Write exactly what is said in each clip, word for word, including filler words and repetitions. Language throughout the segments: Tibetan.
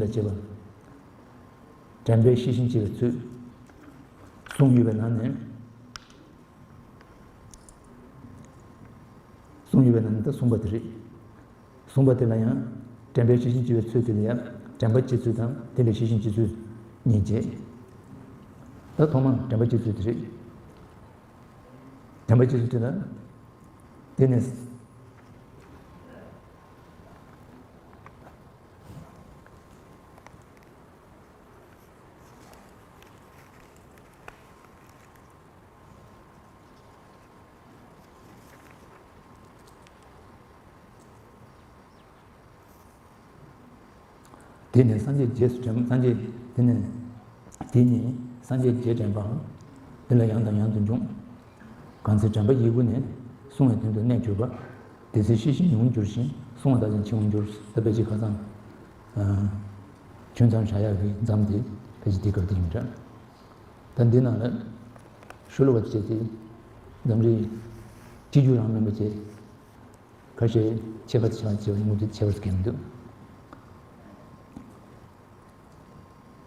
ལ་བྱེད་པ། དྲན་པས་ཤེས་བཞིན་བྱེད་པའི་ཚུལ། གསུངས་ཡོད་པའི་ནང་ནས། གསུངས་ཡོད་པའི་ནང་ནས་ད་གསུངས་པ་དེ་རེད། གསུངས་པ་དེ་ལ་ཡང་དྲན་པས་ཤེས་བཞིན་བྱེད་པའི་ཚུལ་དེ་ལ་ཡང་དྲན་པ་བྱེད་ཚུལ་དང་དེ་ལས་ཤེས་བཞིན་བྱེད་ཚུལ་གཉིས་བྱས། ད་ཐོག་མར་དྲན་པ་བྱེད་ཚུལ་དེ་རེད། དྲན་པ་བྱེད་ཚུལ་དེ་ལ། དེ་ནས། དེ་ནས་སངས་རྒྱས་རྗེས་སུ་དྲན། སངས་རྒྱས་དེ་ནས། དེ་ནས་སངས་རྒྱས་རྗེས་དྲན་པའམ། དེ་ལ་ཡང་དང་ཡང་དུ་འབྱུང་། གང་ཚེ་དྲན་པ་ཡི་གུ་ནས། བསྲུང་བའི་དོན་དུ་གནས་གྱུར་པ། དེ་ཚེ་ཤེས་བཞིན་ཡོངས་འགྱུར་ཞིང་། བསྲུང་བ་དག་ཀྱང་ཕྱིར་འོང་འགྱུར། ད་ཕལ་ཆེར་ཁ་སང་། ཆུང་ཚང་བྱ་ཡག་གི་མཚམས་དེ་ཕལ་ཆེར་དེའི་སྐབས་དེ་ཡིན་འདྲ། ད་འདི་ནང་ལ་ཤོ་ལོ་ཀ་བཅས་ཏེ། འཛམ་གླིང་སྤྱི་རྒྱུ་རང་མིན་པ་བཅས། ཁ་ཤས་ཁྱད་པར་ཆེ་བ་ཆེ་བ་ཡིན་དུས་ཁྱད་པར་གང་མི་འདུག་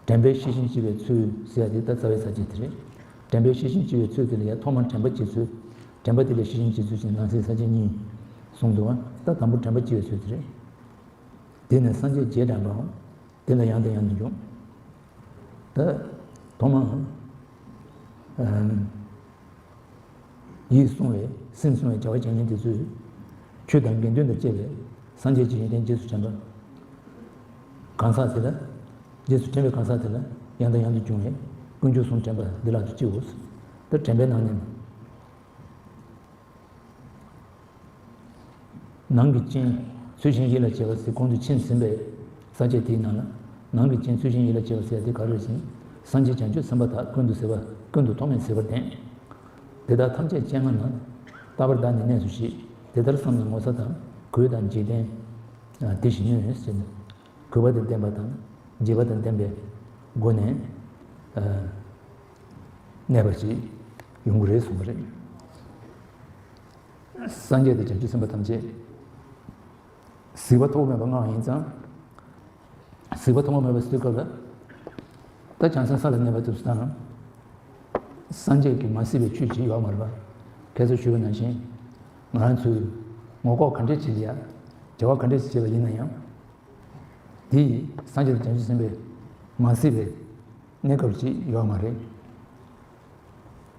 དྲན་པས་ཤེས་བཞིན་བྱེད་པའི་ཚུལ་ཟེར་ཡ་དེ་ད་རྩ་བའི་ས་བཅད་དེ་རེད། དྲན་པས་ཤེས་བཞིན་བྱེད་པའི་ཚུལ་དེ་ལ་ཡང་ཐོག་མར་དྲན་པ་བྱེད་ཚུལ། དྲན་པ་དེ་ལས་ཤེས་བཞིན་བྱེད་ཚུལ་ཞེས་ནང་གསེས་ས་བཅད་གཉིས་གསུངས་འདུག་བ། ད་དང་པོ་དྲན་པ་བྱེད་པའི་ཚུལ་དེ་རེད། དེ་ནས་སངས་རྒྱས་རྗེས་དྲན་པའམ། དེ་ལ་ཡང་དང་ཡང་དུ་འབྱུང་། ད་ཐོག་མར། ཨམ། ཡིད་བསྲུང་བའི་སེམས་བསྲུང་བའི་བྱ་བ་བྱེད་མཁན་དེ་ཚོས། ཆོས་དང་དགེ་འདུན་དང་བཅས་པའི་སངས་རྒྱས་ཀྱི་ཡོན་ཏན་རྗེས་སུ་དྲན་པ། གང་ཟག་དེ་ལ། རྗེས་སུ་དྲན་པའི་གང་ཟག་དེ་ལ་ཡང་དང་ཡང་དུ་འབྱུང་བའི་ཀུན་འབྱུང་གསུམ་དྲན་པ་འདི་ལ་དུ་སྤྱིའོ། ད་དྲན་པའི་ནང་ནས། ནང་གི་རྐྱེན་ཚུལ་བཞིན་ཡིད་ལ་བྱེད་པ་ཟེར་གོང་དུ་ཕྱིན་ཟིན་པའི་ས་བཅད་དེའི་ནང་ལ། ནང་གི་རྐྱེན་ཚུལ་བཞིན་ཡིད་ལ་བྱེད་པ་ཟེར་དེ་ག་རེ་ཟེར། སངས་རྒྱས་བྱང་ཆུབ་སེམས་དཔའ་དག་ཀུན་ཏུ་གཟིགས་པ། ཀུན་ཏུ་ཐོགས་མེད་གཟིགས་པར་ལྡན། དེ་དག་ཐམས་ཅད་སྤྱན་སྔར་ན། རྟག་པར་བདག་ནི་གནས་སུ་གཤེགས། དེ་ལྟར་བསམས་ནས་ངོ་ཚ་དང་། གུས་དང་འཇིག་རྟེན་དེ་བཞིན་ནོད་ཟེར་ནས། གུས་པ་དང་ལྡན་པ་དང་། འཇིགས་པ་དང་ལྡན་པའི་སྒོ་ནས། ཨ། གནས་པ་ཞིག་ཡོང་གི་རེད་གསུངས་པ་རེད། སངས་རྒྱས་དང་བྱང་ཆུབ་སེམས་དཔའ་ཐམས་ཅད་གཟིགས་པ་ཐོགས་མེད་པ་མངའ་བ་ཡིན་ཙང་། གཟིགས་པ་ཐོགས་མེད་པ་ཟེར་དུས་སྐབས་ལ། ད་བྱང་སེམས་ས་ལ་གནས་པ་དེ་ཚོ་དང་། སངས་རྒྱས་ཀྱིས་མ་གཟིགས་པའི་ཆོས་ཅིག་ཡོད་མ་རེད་པ། ཁ་སང་ཞུས་པ་ནང་བཞིན། ང་རང་ཚོས་ངོ་ལྐོག་ག་འདྲས་བྱེད་ཡ། བྱ་བ་ག་འདྲས་བྱེད་པ་ཡིན་ན་ཡང་། དེ་ཡིས་སངས་རྒྱས་དང་བྱང་ཆུབ་སེམས་དཔའི་མ་གཟིགས་པའི་གནས་སྐབས་ཅིག་ཡོད་མ་རེད།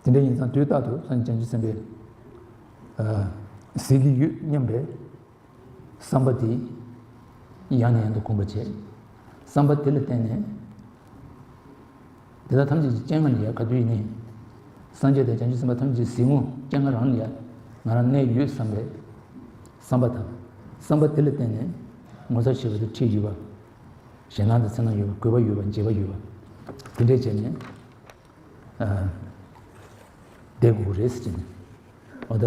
དེ་འདྲ་ཡིན་ཙང་དུས་རྟག་ཏུ་སངས་རྒྱས་བྱང་ཆུབ་སེམས་དཔའི་གཟིགས་ཀྱི་ཡོད་སྙམ་པའི་བསམ་པ་དེ་ཡང་ནས་ཡང་དུ་སྒོམ་པ་བྱས། བསམ་པ་དེ་ལ་བརྟེན་ནས། དེ་དག་ཐམས་ཅད་ཀྱི་སྤྱན་སྔར་ལ་ཡང་ག་དུས་ཡིན་ནའི། སངས་རྒྱས་དང་བྱང་ཆུབ་སེམས་དཔའ་ཐམས་ཅད་གཟིགས་ངོ་སྤྱན་སྔར་རང་ལ་ཡང་ང་རང་གནས་ཡོད་བསམ་པའི་བསམ་པ་དང་། བསམ་པ་དེ་ལ་བརྟེན་ནས་ངོ་ཚ་ཞེས་པ་དེ་ཁྲིད་ཡོད་པ། ཞེད་སྣང་དང་འཚེར་སྣང་ཡོད་པ། གུས་པ་ཡོད་པ། འཇིགས་པ་ཡོད་པ། དེ་འདྲས་བྱས་ནས། ཨ། བསྡད་དགོས་ཀྱི་རེད་ཟེར་གྱི་ནས། འོ་ད།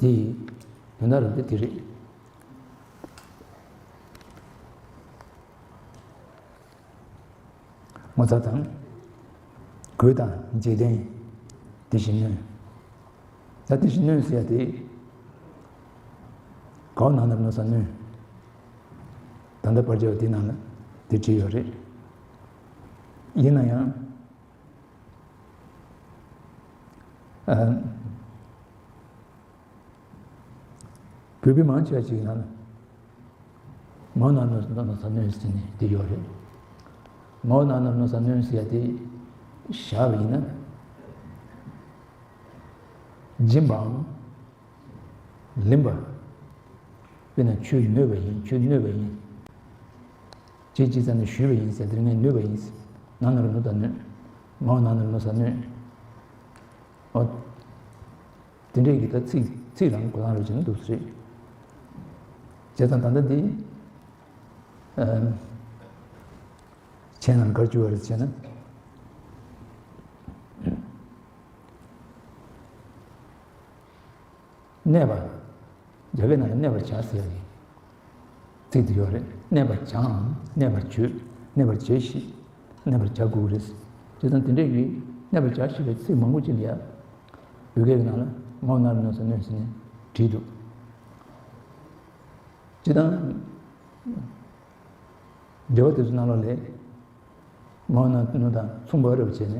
དེ་ཡི་དོན་དག་རེད་དེ་དེ་རེད། ངོ་ཚ་དང་། གུས་དང་འཇིག་རྟེན་དེ་བཞིན་ནོད། ད་དེ་བཞིན་ནོད་ཟེར་ཡ་དེ། གའོ་ན་ནར་ནོ་ས་ནོད། ད་ལྟ་བར་སྦྱར་བ་དེའི་ནང་ལ་དེ་བྲིས་ཡོད་རེད། ཡིན་ན་ཡང་། ཨ། བོད་པའི་མང་ཆེ་བ་ཅིག་ཡིན་ན། མའོ་ན་ནོ་ནོ་ས་ནོད་ཟེར་ནས་དེ་ཡོད་རེད། མའོ་ན་ནོ་ནོ་ས་ནོད་ཟེར་ཡ་དེ་བཞག་པ་ཡིན་ན། སྦྱིན་པའམ། ལེན་པ། དཔེར་ན་ཁྱོད་ནོད་པ་ཡིན། ཁྱོད་ནོད་པ་ཡིན། ཅེས་ཅི་ཙམ་ནས་ཞུས་པ་ཡིན་ཟེར་དེར་ངས་ནོད་པ་ཡིན། ན་ནོར་ནོ་དང་ནོད། མའོ་ན་ནོར་ནོ་ས་ནོད། འོ། དེ་འདྲས་ཀྱི་ད་ཚིག་ཚིག་རང་གོ་སྟངས་རེ་བྱས་ན་འདུག་ཟེར། བྱས་ཙང་ད་ལྟ་འདི། ཨ། མཆན་ནང་ག་རེ་བཅུག་པ་རེད་ཟེར་ན། གནས་པ། རྒྱ་སྐད་ནང་ལ་གནས་པར་བྱ་ཟེར་ཡ་གི་ཚིག་དེ་ཡོད་རེད། གནས་པར་བྱའམ། གནས་པར་བྱོས། གནས་པར་བྱས་ཤིག་གནས་པར་བྱ་དགོས་ཀྱི་རེད། བྱས་ཙང་དེ་འདྲས་ཀྱི་གནས་པར་བྱ་ཞེས་པའི་ཚིག་མང་པོ་ཅིག་ལ་ཡ། བོད་སྐད་ཀྱི་ནང་ལ་མའོ་ན་ནོ་ས་ནོད་ཟེར་ནས་བྲིས་འདུག་སྤྱིར་བཏང་། འགྲེལ་པ་དེ་ཚོ་ནང་ལོགས་ལས་མ་འོངས་ན་ནུ་དང་མཚུངས་པ་རེད་པ་བྱས་ནས་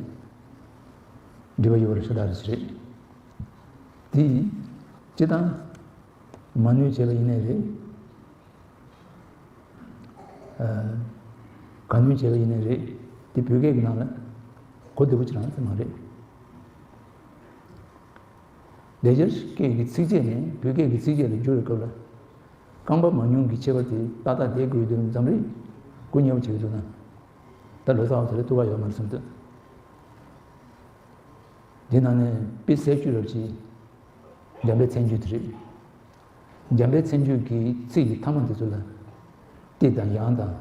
འགྲེལ་པ་ཡོད་པ་རེད་ཤ་སྟག་རེད་ཟེར། དེ་སྤྱིར་བཏང་མ་ནུས་བྱས་པ་ཡིན་ནའི་རེད། ག་ནུས་བྱས་པ་ཡིན་ནའི་རེད། དེ་བོད་སྐད་ཀྱི་ནང་ལ་གོ་བདེ་པོ་ཅིག་རང་ཙམ་མ་རེད། ལེགས་སྦྱར་སྐད་ཀྱི་ཚིགས་བཅད་ནས་བོད་སྐད་ཀྱི་ཚིགས་བཅད་ལ་བསྒྱུར་བའི་སྐབས་ལ། རྐང་པ་མང་ཉུང་གི་ཁྱད་པར་དེ་ཏག་ཏག་བསྡད་དགོས་དུས་འཛམ་རིག་སྐུ་མཉེལ་བྱེད་ཀྱི་འདུག་ན། ད་ལོ་ཙཱ་བ་དེ་ལ་ཐུག་པ་ཡོད་མ་རེད་བསམ་འདུག་དེ་ནང་ནས་དཔེ་གསལ་བཅོས་རབ་ཀྱི་འཇམ་དཔལ་མཚན་བརྗོད་དེ་རེད། འཇམ་དཔལ་མཚན་བརྗོད་ཀྱི་ཚིག་གི་ཐ་མ་དེ་ཚོ་ལ་ཏེ་དང་ཡང་དང་།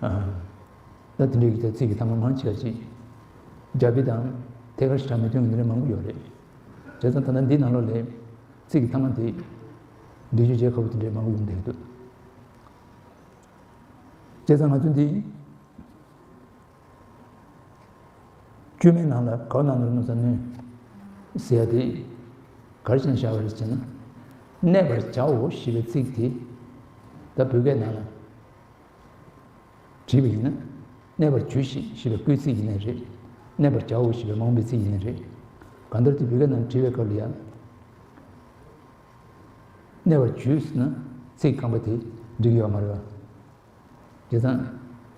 ཨ། ད་དེ་འདྲའི་གི་ཚིག་གི་ཐ་མ་མང་ཆེ་བ་ཅིག་རྒྱ་དཔེ་དང་ཐད་ཀར་ཞེ་དྲག་མི་མཐུན་པ་འདི་འདྲ་མང་པོ་ཡོད་རེད། བྱས་ཙང་ད་ལྟ་འདི་ནང་ལོགས་ལས་ཚིག་གི་ཐ་མ་དེ་འགྲེལ་བརྗོད་བྱེད་ཁག་པོ་དེ་འདྲའི་མང་པོ་ཡོང་བསྡད་འདུག་བྱས་ཙང་ང་ཚོ་འདི། བཅོས་མའི་ནང་ལ་གའུ་ན་ནོར་ནུ་ས་ནོན་ཟེར་ཡ་དེ་ག་རེ་བྱས་ནས་བཞག་པ་རེད་ཟེར་ན། གནས་པར་བྱའོ་ཞེས་པའི་ཚིག་དེ་ད་བོད་སྐད་ནང་ལ་བྲིས་པ་ཡིན་ན། གནས་པར་གྱུར་ཅིག་ཞེས་པའི་སྐུལ་ཚིག་ཡིན་ནའི་རེད། གནས་པར་བྱའོ་ཞེས་པའི་མ་འོངས་པའི་ཚིག་ཡིན་ནའི་རེད། གང་ལྟར་དེ་བོད་སྐད་ནང་བྲིས་པའི་སྐབས་ལ་ཡང་། གནས་པར་གྱུར་ཟེར་ན་ཚིག་རྐང་པ་དེ་འགྲིག་ཡོད་མ་རེད་པ། བྱས་ཙང་།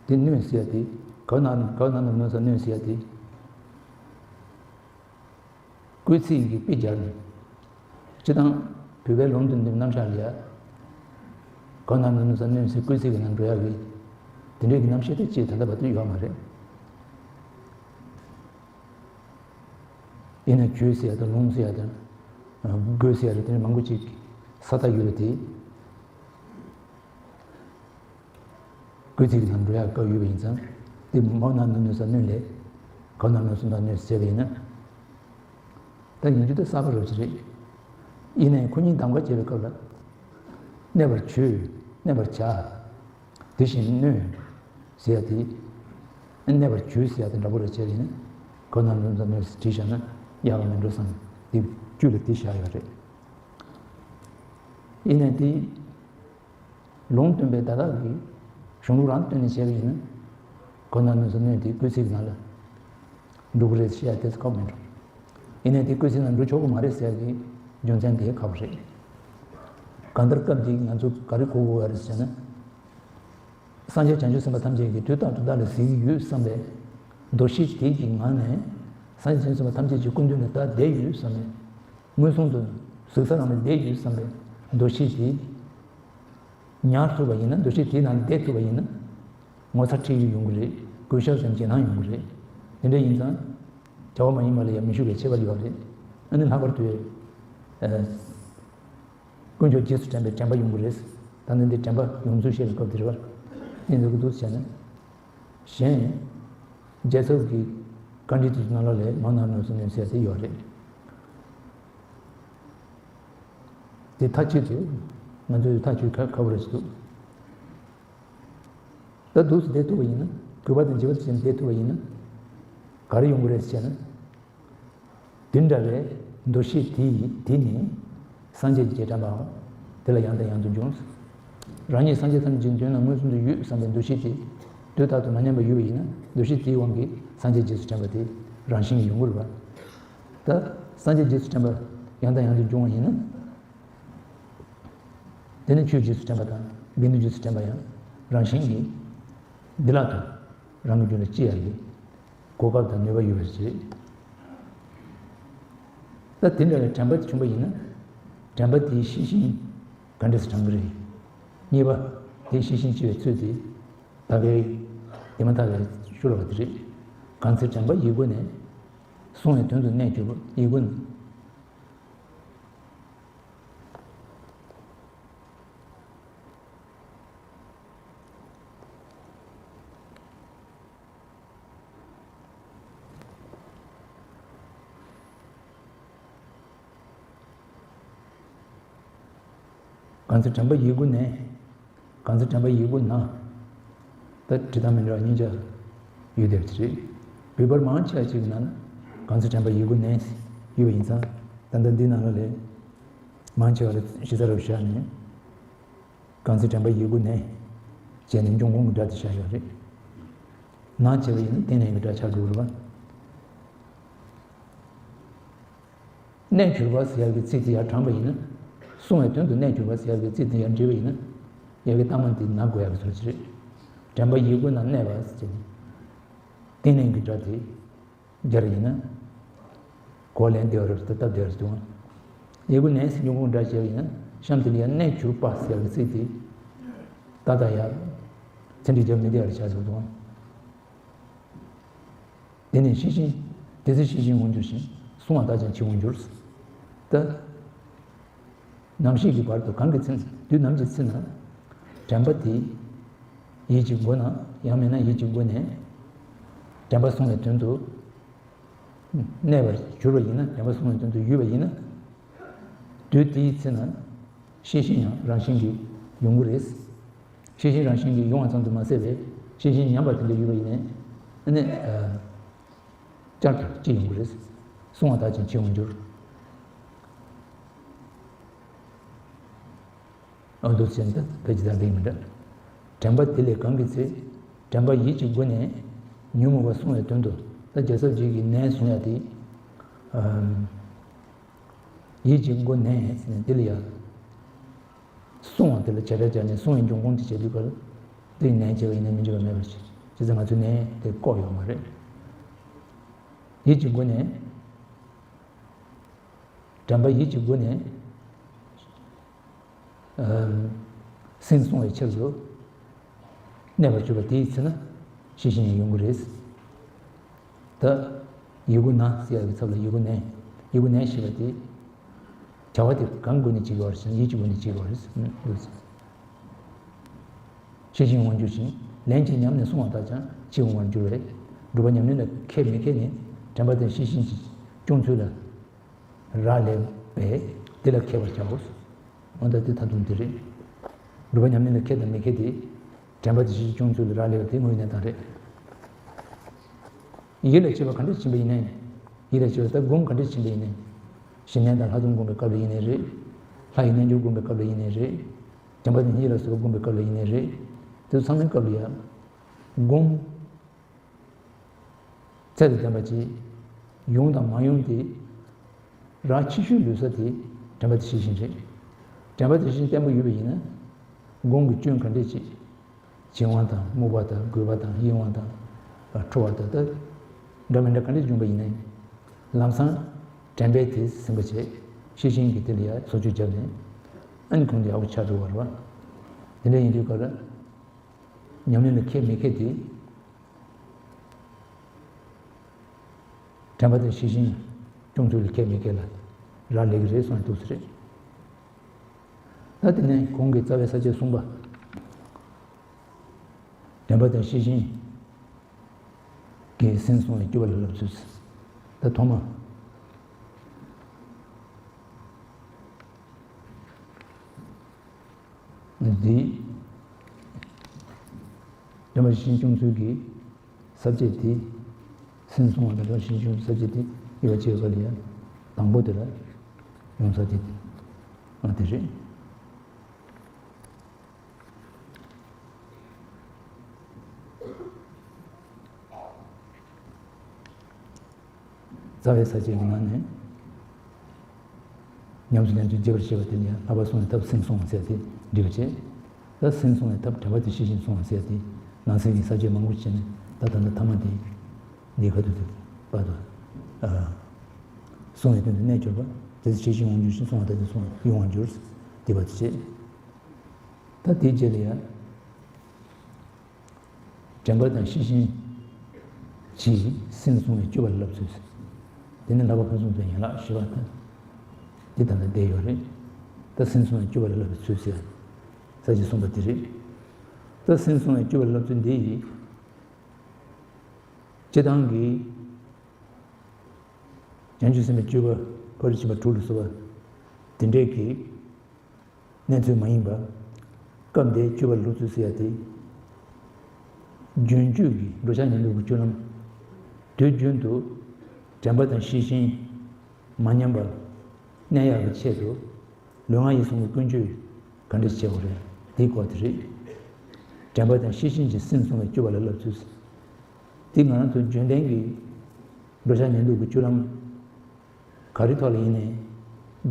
དེ་ནོན་ཟེར་ཡ་དེ། གའུ་ན་གའུ་ན་ནོར་ནུ་ས་ནོན་ཟེར་ཡ་དེ། སྐུལ་ཚིག་གི་དཔེ་སྦྱར་ནས། སྤྱིར་བཏང་བོད་པའི་ལུང་སྟོན་དེ་རྣམ་གཞག་ལ་ཡ། གའུ་ན་ནོར་ནུ་ས་ནོན་ཟེར་སྐུལ་ཚིག་གི་ནང་འགྲོ་ཡ་གི། དེ་འདྲའི་གི་རྣམ་བཤད་དེ་ཅིག་ད་ལྟ་བར་དུ་ཡོད་མ་རེད། ཡིན་ན་གྱུར་ཟེར་ཡ་དང་ལུང་ཟེར་ཡ་དང་། དགོས་ཟེར་ཡ་དང་དེ་འདྲ་མང་པོ་ཅིག་ས་མཐའ་ཡོད་པ་དེ། སྐུལ་ཚིག་གི་ནང་འགྲོ་ཡག་སྐབས་ཡོད་པ་ཡིན་ཙང་། དེ་མའོ་ན་ནུ་ནོ་ས་ནོན་ལས། གའུ་ན་ནོར་སུ་ན་ནོན་ཟེར་བྱས་པ་ཡིན་ན། ད་ཡིན་རྒྱུ་དེ་གསར་པ་རབ་ཅིག་རེད། ཡིན་ནའི་ཁོ་གཉིས་གདམ་ག་བྱེད་པའི་སྐབས་ལ། གནས་པར་གྱུར། གནས་པར་བྱ། དེ་བཞིན་ནོན། ཟེར་ཡ་དེ། གནས་པར་གྱུར་ཟེར་ཡ་དེ་འདྲ་པོ་རེད་བྱས་པ་ཡིན་ན། གའུ་ན་ནོར་སུ་ན་ནོན་བྲིས་བཞག་ན་ཡག་ག་མི་འགྲོ་བསམ། དེ་བཅུད་ལ་དེ་བཞག་ཡོད་རེད། ཡིན་ནའི་དེ། ལུང་སྟོན་པས་ད་ལྟ་གི་གཞུང་ལུགས་རང་བཏོན་ནས་བྱས་པ་ཡིན་ན། གའུ་ན་ནོར་སུ་ན་ནོན་དེ་སྐུལ་ཚིག་ནང་ལ་འགྲོ་གི་རེད་ཟེར་ཡ་དེ་ཚོ་ཁག་མི་འགྲོ། ཡིན་ནའི་དེ་སྐུལ་ཚིག་ནང་འགྲོ་ཆོག་གི་མ་རེད་ཟེར་ཡ་གི་རྒྱུ་མཚན་དེ་ཁག་པོ་རེད། གང་ལྟར་སྐབས་འདིར་ང་ཚོ་ག་རེ་གོ་དགོས་པ་རེད་ཟེར་ན། སངས་རྒྱས་བྱང་ཆུབ་སེམས་དཔའ་ཐམས་ཅད་ཀྱིས་དུས་རྟག་ཏུ་བདག་ལ་གཟིགས་ཀྱི་ཡོད་བསམ་པའི་འདུ་ཤེས་དེ་གི་ངང་ནས། སངས་རྒྱས་བྱང་ཆུབ་སེམས་དཔའ་ཐམས་ཅད་ཀྱི་སྐུ་མདུན་ལ་བདག་བསྡད་ཡོད་བསམ་པའི། མངོན་སུམ་དུ་གཟིགས་ས་རང་ལ་བསྡད་ཡོད་བསམ་པའི་འདུ་ཤེས་དེ་ཉར་ཐུབ་པ་ཡིན་ན། འདུ་ཤེས་དེའི་ནང་བསྡད་ཐུབ་པ་ཡིན་ན། ངོ་མཚར་ཁྲེལ་ཡོད་ཡོང་གི་རེད། གུས་ཞབས་དང་རྗེས་གནང་ཡོང་གི་རེད། དེ་འདྲ་ཡིན་ཙང་། བྱ་བ་མ་ཡིན་པ་ལ་ཡང་མི་ཞུགས་པའི་ཁྱད་པར་ཡོད་རེད། ཨ་ནི་ལྷག་པར་དུ། ཨ། དཀོན་མཆོག་རྗེས་སུ་དྲན་པའི་དྲན་པ་ཡོང་གི་རེད། ད་ནི་འདི་དྲན་པ་ཡོང་ཚུལ་བཤད་པའི་སྐབས་དེ་རེད་པ། དེ་འདུག་གི་འདུག་བྱས་ན། གཞན། རྒྱལ་ཚབ་ཀྱི་བཀའ་འདྲི་དེ་ཚོ་ནང་ལོགས་ལ་མའོ་ན་ནོར་སུ་ནོན་ཟེར་ཡ་དེ་ཡོད་རེད། དེ་མཐའ་གཅིག་ཏུ་ང་ཚོས་ཐག་གཅོད་ཁ་ཁ་པོ་རེད་ཟེར་འདུག་ད་འདུག་སེ་བསྡད་ཐུབ་པ་ཡིན་ན། གུས་པ་དང་བྱམས་པ་དང་བྱས་ནས་བསྡད་ཐུབ་པ་ཡིན་ན། ག་རེ་ཡོང་གི་རེད་ཟེར་ན། དེ་འདྲ་བའི་འདུ་ཤེས་དེ་ཡིས་དེ་ནི་སངས་རྒྱས་ཀྱི་རྗེས་དྲན་པའམ། དེ་ལ་ཡང་དང་ཡང་དུ་འབྱུང་། རང་ཉིད་སངས་རྒྱས་ཐམས་ཅད་ཀྱི་མདུན་ན་མངོན་སུམ་དུ་ཡོད་བསམ་པའི་འདུ་ཤེས་དེ་དུས་རྟག་ཏུ་མ་ཉམས་པར་ཡོད་པ་ཡིན་ན། འདུ་ཤེས་དེའི་དབང་གིས་སངས་རྒྱས་རྗེས་སུ་དྲན་པ་དེ་རང་བཞིན་གྱིས་ཡོང་གི་རེད་པ། ད་སངས་རྒྱས་རྗེས་སུ་དྲན་པ་ཡང་དང་ཡང་དུ་འབྱུང་བ་ཡིན་ན། དེ་ནི་ཆོས་རྗེས་སུ་དྲན་པ་དང་དགེ་འདུན་རྗེས་སུ་དྲན་པ་ཡང་རང་བཞིན་གྱིས་བདེ་བླག་ཏུ་རང་གི་རྒྱུད་ལ་སྐྱེ་ཡག་གི་གོ་སྐབས་དང་ནུས་པ་ཡོད་པ་ཞིག་རེད། ད་དེ་འདྲ་བའི་དྲན་པ་དེ་བྱུང་བ་ཡིན་ན། དྲན་པ་དེའི་ཤེས་བཞིན་ག་འདྲ་སེ་དྲན་གྱི་རེད། གཉིས་པ། དེའི་ཤེས་བཞིན་སྐྱེ་བའི་ཚུལ་དེ། ད་གའི་དེ་མ་ཐག་གའི་ཤུ་ལ་བ་དེ་རེད། གང་ཚེ་དྲན་པ་ཡི་གུ་ནས། གསུང་བའི་དོན་དུ་གནས་གྱུར་པ་ཡི་གུ་ནས། གང་ཚེ་དྲན་པ་ཡི་གུ་ནས། གང་ཚེ་དྲན་པ་ཡི་གུ་ན། ད་བྲིས་སྟངས་མི་འདྲ་བ་གཉིས་ཆ་ཡོད་བསྡད་པ་རེད། བོད་པར་མང་ཆེ་བ་ཅིག་གི་ནང་ན། གང་ཚེ་དྲན་པ་ཡི་གུ་ནས་ཡོད་པ་ཡིན་ཙང་། ད་ལྟ་འདི་ནང་ལ་ལས། མང་ཆེ་བ་ལ་གཞི་རྩ་རུ་བཞག་ནས། གང་ཚེ་དྲན་པ་ཡི་གུ་ནས། བྱས་ནས་འབྱུང་ཁུངས་ཀྱི་སྒྲ་དེ་བཞག་ཡོད་རེད། ན་བྱས་པ་ཡིན་ན་རྟེན་ལྡན་གྱི་སྒྲ་ཆགས་འགྲོ་གི་རེད་པ། གནས་གྱུར་པ་ཟེར་ཡག་གི་ཚིག་དེ་ཡར་དྲངས་པ་ཡིན་ན། གསུང་བའི་དོན་དུ་གནས་གྱུར་པ་ཟེར་ཡག་གི་ཚིག་དེ་ཡར་འབྲི་བ་ཡིན་ན། ཡ་གི་རྟགས་མ་འདི་ན་དགོས་ཡག་གི་ཚོད་ཅིག་རེད། དྲན་པ་ཡིད་མགོ་ན་གནས་པ་ཟེར་ནས། རྟེན་ལྡན་གྱི་སྒྲ་དེ་སྦྱར་ཡིན་ན། གོ་ལེན་བདེ་བ་རེད་ད་སྟབས་བདེ་བ་རེད་འདུག་ཡིད་མགོ་ནས་ཟེར་འབྱུང་ཁུངས་སྒྲ་བྱས་པ་ཡིན་ན་གཤམ་དེ་ལ་ཡང་གནས་གྱུར་པ་ཟེར་ཡག་གི་ཚིག་དེ། ད་ལྟ་ཡང་ཚན་སྒྲིག་རྒྱབ་མི་བདེ་བ་རེད་ཆགས་འདུག་འདུག་དེ་ནས་ཤེས་བཞིན། དེ་ཚེ་ཤེས་བཞིན་འོང་འགྱུར་ཞིང་། གསུང་བ་དག་ཀྱང་ཕྱིར་འོང་འགྱུར། ད། ནམ་ཞིག་གི་བར་དུ་གང་གི་ཚེ་ན་དུས་ནམ་གྱི་ཚེ་ན། དྲན་པ་དེ། ཡིད་ཀྱི་སྒོ་ན་ཡང་མིན་ན་ཡིད་ཀྱི་སྒོ་ནས། དྲན་པ་གསུང་བའི་དོན་དུ། གནས་པར་གྱུར་པ་ཡིན་ན་དྲན་པ་གསུང་བའི་དོན་དུ་ཡོད་པ་ཡིན་ན། དུས་དེའི་ཚེ་ན། ཤེས་བཞིན་ཡང་རང་བཞིན་གྱིས་ཡོང་གི་རེད། ཤེས་བཞིན་རང་བཞིན་གྱིས་ཡོང་བ་ཙམ་དུ་མ་ཟད་པའི་ཤེས་བཞིན་ཉམས་པ་དེ་འདྲ་ཡོད་པ་ཡིན་ནའི། ཨ་ནི། བསྐྱར་དུ་ཅི་ཡོང་གི་རེད། གསུང་བ་དག་ཀྱང་ཕྱིར་འོང་འགྱུར། ཨ་འདུག་ཟེར་ན་ད་ཕལ་ཆེར་ད་འགྲིག་མི་འདྲ། དྲན་པ་དེ་ལས་གང་གི་ཚེ། དྲན་པ་ཡིད་ཀྱི་སྒོ་ནས་ཉོན་མོངས་པ་བསྲུང་བའི་དོན་དུ། ད་རྒྱལ་ཚབ་རྗེ་གིས་ནས་གསུང་ཡ་དེ། ཨམ། ཡིད་ཀྱི་སྒོ་ནས་ཟེར་ནས་དེ་ལ་ཡ། གསུང་བ་དེ་ལ་བྱེ་བྲག་སྦྱར་ནས་གསུང་བའི་འབྱུང་ཁུངས་དེ་བྱེད་དུས་སྐབས། དེ་ནས་བྱས་པ་ཡིན་ན་མི་འགྲིག་པ་མེད་པར་བྱེད། བྱས་ཙང་ང་ཚོས་ནས་དེ་བཀོག་ཡོད་མ་རེད། ཡིད་ཀྱི་སྒོ་ནས། དྲན་པ་ཡིད་ཀྱི་སྒོ་ནས། ཨམ། སེམས་བསྲུང་བའི་ཕྱིར་དུ། གནས་པར་གྱུར་པ་དེའི་ཚེ་ན། ཤེས་བཞིན་ཡང་ཡོང་གི་རེད། ད། ཡིད་མགོ་ན་ཟེར་ཡག་གི་ཚབ་ལ་ཡིད་མགོ་ནས། ཡིད་མགོ་ནས་ཞེས་པ་དེ། བྱ་བ་དེ་གང་སྒོ་ནས་བྱེད་ཀྱི་བར་ཞིང་ཡིད་ཀྱི་སྒོ་ནས་བྱེད་ཀྱི་བར་ཞིང་། ཤེས་བཞིན་འོང་འགྱུར་ཞིང་ལན་གཅིག་ཉམས་ནས་གསུང་བ་དག་ཀྱང་ཕྱིར་འོང་བར་འགྱུར་བས། སྒྲུབ་པ་ཉམས་ལེན་ལ་མཁས་མི་མཁས་ནི་དྲན་པ་དང་ཤེས་བཞིན་གྱི་སྐྱོང་ཚུལ་ལ་རག་ལས་པས་དེ་ལ་མཁས་པར་བྱའོ། འོ་ད་དེ་ད་དུང་དེ་རེད། སྒྲུབ་པ་ཉམས་ལེན་ལ་མཁས་དང་མི་མཁས་དེ། དྲན་པ་དེ་ཤེས་བཞིན་སྐྱོང་ཚུལ་ལ་རག་ལས་པ་དེ་དངོས་གནས་དང་རེད། ཡིད་ལ་བྱེད་པ་ག་འདྲ་ཕྱིན་པ་ཡིན་ནའི། ཡིད་ལ་བྱེད་པ་ད་སྒོམ་ག་འདྲ་ཕྱིན་པ་ཡིན་ནའི། གཞི་གནས་དང་ལྷག་མཐོང་སྒོམ་པའི་སྐབས་ལ་ཡིན་ནའི་རེད། ལྷ་ཡི་རྣལ་འབྱོར་སྒོམ་པའི་སྐབས་ལ་ཡིན་ནའི་རེད། བྱམས་པ་དང་སྙིང་རྗེ་ལ་སོགས་པ་སྒོམ་པའི་སྐབས་ལ་ཡིན་ནའི་རེད། དེ་ཚོ་ཚང་མའི་སྐབས་ལ་ཡང་། སྒོམ། ཚད་དང་ལྡན་པ་ཅིག་ཡོང་དང་མ་ཡོང་དེ། རང་ཕྱི་ཤུལ་ལུས་ས་དེ་དྲན་པ་དེ་ཤེས་བཞིན་རེད། དྲན་པ་དེ་ཤེས་བཞིན་བརྟན་པོ་ཡོད་པ་ཡིན་ན། སྒོམ་གྱི་སྐྱོན་ག་འདྲས་ཅིག་བྱིང་བ་དང་རྨུགས་པ་དང་རྒུད་པ་དང་གཡེང་བ་དང་། ཁྲོ་བ་དང་ད། འདྲ་མི་འདྲ་ག་འདྲས་བྱུང་པ་ཡིན་ནའི། ལམ་སང་། དྲན་པས་དེ་ཟིན་པ་བྱས། ཤེས་བཞིན་གྱིས་དེ་ལ་ཡ་བཟོ་བཅོས་བརྒྱབ་ནས། ཨ་ནི་གོང་དུ་ཡག་པོ་ཆགས་འགྲོ་བ་རེད་བ། དེ་འདྲ་ཡིན་དུས་སྐབས་ལ། ཉམས་ལེན་ལ་མཁས་མི་མཁས་དེ། དྲན་པ་དང་ཤེས་བཞིན་སྐྱོང་ཚུལ་ལ་མཁས་མི་མཁས་ལ་རག་ལས་ཀྱི་རེད་གསུངས་འདུག་ཟེར་རེད། ད་དེ་ནས་གོང་གི་རྩ་བའི་ས་བཅད་གསུམ་པ། དྲན་པ་དང་ཤེས་བཞིན་གྱིས་སེམས་བསྲུང་བའི་སྤྱོད་པ་ལ་བསླབ་ཚུལ། ད་ཐོག་མ། འདི། དྲན་པ་ཤེས་བཞིན་སྐྱོང་ཚུལ་གྱི་ས་བཅད་དེ། སེམས་བསྲུང་བ་དང་དྲན་པ་ཤེས་བཞིན་སྐྱོང་ཚུལ་ས་བཅད་དེ་དབྱེ་བ་ཕྱེ་བ་ལ་ཡང་དང་པོ་དེ་ལ་ཡོང་ས་དེ་ཨ་དེ་རེད། རྩ་བའི་ས་བཅད་ཀྱི་ནང་ནས། ཉམས་སུ་ལེན་ཚུལ་རྒྱས་པར་བཤད་པ་དེ་ནི་ལྷག་པར་བསྲུང་བའི་ཐབས་སེམས་བསྲུང་བ་ཟེར་ཏེ་འདྲི་བ་བྱེད། ད་སེམས་བསྲུང་བའི་ཐབས་དྲན་པ་དེ་ཤེས་བཞིན་བསྲུང་བ་ཟེར་ཏེ་ནང་གསེས་ཀྱི་ས་བཅད་མང་པོ་བྱས་ནས་ད་ད་ལྟ་ཐ་མ་དེ་འདི་ཁ་ཐུག་དེ་བར་དུ། ཨ། བསྲུང་བའི་དོན་དུ་གནས་གྱུར་པ་དེ་ཚེ་ཤེས་བཞིན་འོང་འགྱུར་ཞིང་བསྲུང་བ་དག་ཀྱང་བསྲུང་བ་ཡོང་བར་འགྱུར། འདི་བར་དུ་བྱེད། ད་དེའི་རྗེས་ལ་ཡང་། དྲན་པ་དང་ཤེས་བཞིན་གྱིས་སེམས་བསྲུང་བའི་སྤྱོད་པ་ལ་བསླབ་ཚུལ། དེ་ནི་ལྷག་པ་ཕུན་སུམ་ཚོགས་ཡན་ལག་བཞི་པ་དང་། འདི་ད་ལྟ་བསྡད་ཡོད་རེད། ད་སེམས་བསྲུང་བའི་སྤྱོད་པ་ལ་བསླབ་པའི་ཚུལ་ཟེར། ས་བཅད་གསུམ་པ་འདི་རེད། ད་སེམས་བསྲུང་བའི་སྤྱོད་པ་ལ་བསླབ་ཚུལ་འདི་ཡིས། སྤྱིར་བཏང་གི། བྱང་ཆུབ་སེམས་དཔའི་སྤྱོད་པ་ཕ་རོལ་ཕྱིན་པ་དྲུག་ལ་སོགས་པ། དེ་འདྲས་ཀྱི། གནས་ཚུལ་མ་ཡིན་པ། སྐབས་འདིའི་སྤྱོད་པ་ལ་སློབ་ཚུལ་ཟེར་ཡ་དེ། རྒྱུན་སྤྱོད་ཀྱི་འགྲོ་འཆག་ཉལ་འདུག་གི་སྤྱོད་ལམ། དུས་རྒྱུན་དུ་དྲན་པ་དང་ཤེས་བཞིན་མ་ཉམས་པར་གནས་ཡག་གི་ཆེད་དུ་ལུས་ངག་ཡིད་གསུམ་གྱི་ཀུན་སྤྱོད་ག་འདྲ་བྱེད་དགོས་རེད། དེའི་སྐོར་དེ་རེད། དྲན་པ་དང་ཤེས་བཞིན་གྱི་སེམས་བསྲུང་བའི་སྤྱོད་པ་ལ་བསླབ་ཚུལ། འདི་ང་རང་ཚོ་རྒྱུན་ལྡན་གྱི་འགྲོ་འཆག་ཉལ་འདུག་གི་སྤྱོད་ལམ་ག་རེ་ཐོག་ལ་ཡིན་ནའི་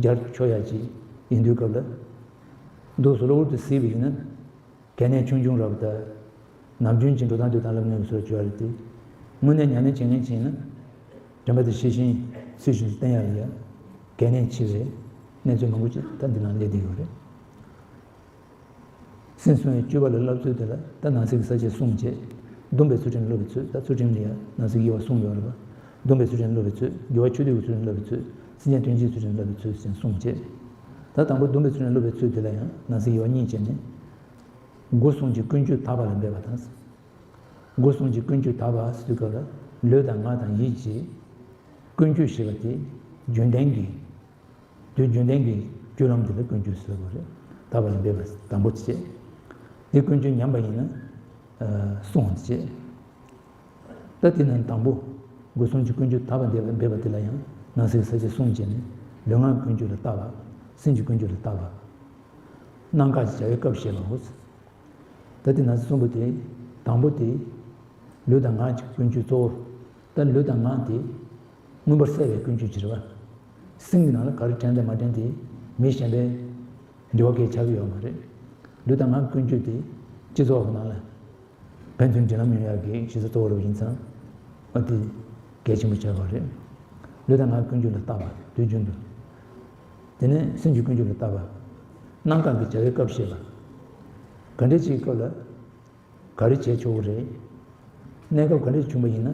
སྦྱར་ཆོག་ཡ་ཅིག་ཡིན་དུས་སྐབས་ལ། འདུག་སེ་གློ་བུར་དུ་གཟིགས་པ་ཡིན་ན། གལ་གནད་ཆུང་ཆུང་རབ་དང་། ནམ་རྒྱུན་གྱི་འགྲོ་སྟངས་སྡོད་སྟངས་ལ་ངོས་སུ་བྱ་བ་རེད་དེ། དངོས་གནས་ཉམས་ལེན་བྱེད་མཁན་ཅིག་ཡིན་ན། དྲན་པ་དང་ཤེས་བཞིན་ཚུལ་བཞིན་བསྟེན་ཡ་ལ་ཡ་གལ་གནད་ཆེ་བའི་གནས་ཚུལ་མང་པོ་ཅིག་ད་འདི་ནང་སླེབས་བསྡད་ཡོད་རེད། སེམས་བསྲུང་བའི་སྤྱོད་པ་ལ་བསླབ་ཚུལ་དེ་ལ་ད་ནང་གསེས་ཀྱི་ས་བཅད་གསུམ་བྱས། སྡོམ་པའི་ཚུལ་ཁྲིམས་སློབ་པའི་ཚུལ། ད་ཚུལ་ཁྲིམས་ལ་ཡང་ནང་གསེས་ཀྱི་དབྱེ་བ་གསུམ་ཡོད་རེད་པ། སྡོམ་པའི་ཚུལ་ཁྲིམས་སློབ་པའི་ཚུལ། དགེ་བ་ཆོས་སྡུད་ཀྱི་ཚུལ་ཁྲིམས་སློབ་པའི་ཚུལ། སེམས་ཅན་དོན་གྱི་ཚུལ་ཁྲིམས་སློབ་པའི་ཚུལ་ཟེར་གསུམ་བྱས། ད་དང་པོ་སྡོམ་པའི་ཚུལ་ཁྲིམས་སློབ་པའི་ཚུལ་དེ་ལ་ཡང་ནང་གསེས་དབྱེ་བ་གཉིས་བྱས་ནས། སྒོ་གསུམ་གྱི་ཀུན་སྤྱོད་དག་པ་ལ་འབད་པ་དང་། སྒོ་གསུམ་གྱི་ཀུན་སྤྱོད་དག་པ་ཟེར་དུས་སྐབས་ལ་ལུས་དང་ངག་དང་ཡིད་ཀྱི་ཀུན་སྤྱོད་ཞེས་པ་དེ་རྒྱུན་ལྡན་གྱི། དུས་རྒྱུན་ལྡན་གྱི་སྤྱོད་ལམ་དེ་ལ་ཀུན་སྤྱོད་ཟེར་བ་རེད། དག་པ་ལ་འབད་པ་དང་པོ་བྱས། དེ་ཀུན་སྤྱོད་ཉམས་པ་ཡིན་ན། ཨ། བསྲུང་བ་བྱས། ད་དེ་ནས་དང་པོ་སྒོ་གསུམ་གྱི་ཀུན་སྤྱོད་དག་པ་འབད་པ་འབད་པ་དེ་ལ་ཡང་ནང་གསེས་ས་བཅད་གསུམ་བྱས་ནས། ལུས་ངག་ཀུན་སྤྱོད་ལ་བརྟག་པ། སེམས་ཀྱི་ཀུན་སྤྱོད་ལ་བརྟག་པ། གནང་བཀག་གི་བྱ་བའི་སྐབས་བཤད་པའོ། ད་དེ་ནང་གསེས་གསུམ་པོ་དེ། དང་པོ་དེ། ལུས་དང་ངག་གི་ཀུན་སྤྱོད་གཙོ་བོར། ད་ལུས་དང་ངག་དེ་མངོན་པར་གསལ་བའི་ཀུན་སྤྱོད་ཅིག་རེད་པ། སེམས་ཀྱི་ནང་ལ་ག་རེ་དྲན་དང་མ་དྲན་དེ་མི་གཞན་པའི་འབྲེལ་བ་གང་ཡང་ཆགས་ཀྱི་ཡོད་མ་རེད། ལུས་དང་ངག་ཀུན་སྤྱོད་དེ་སྤྱི་ཚོགས་ཀྱི་ནང་ལ་ཕན་ཚུན་འབྲེལ་ལམ་ཡོང་ཡག་གི་གཞི་རྩ་གཙོ་བོ་རེ་ཡིན་ཙང་། ཨ། དེ་གལ་ཆེན་པོ་ཆགས་པ་རེད། ལུས་དང་ངག་ཀུན་སྤྱོད་ལ་བརྟག་པ་དུས་རྒྱུན་དུ། དེ་ནས་སེམས་ཀྱི་ཀུན་སྤྱོད་ལ་བརྟག་པ། གནང་བཀག་གི་བྱ་བའི་སྐབས་བཤད་པ། ག་འདྲ་ཅིག་སྐབས་ལ་ག་རེ་བྱས་ཆོག་གི་རེད། གནས་སྐབས་ག་འདྲ་བྱུང་བ་ཡིན་ན་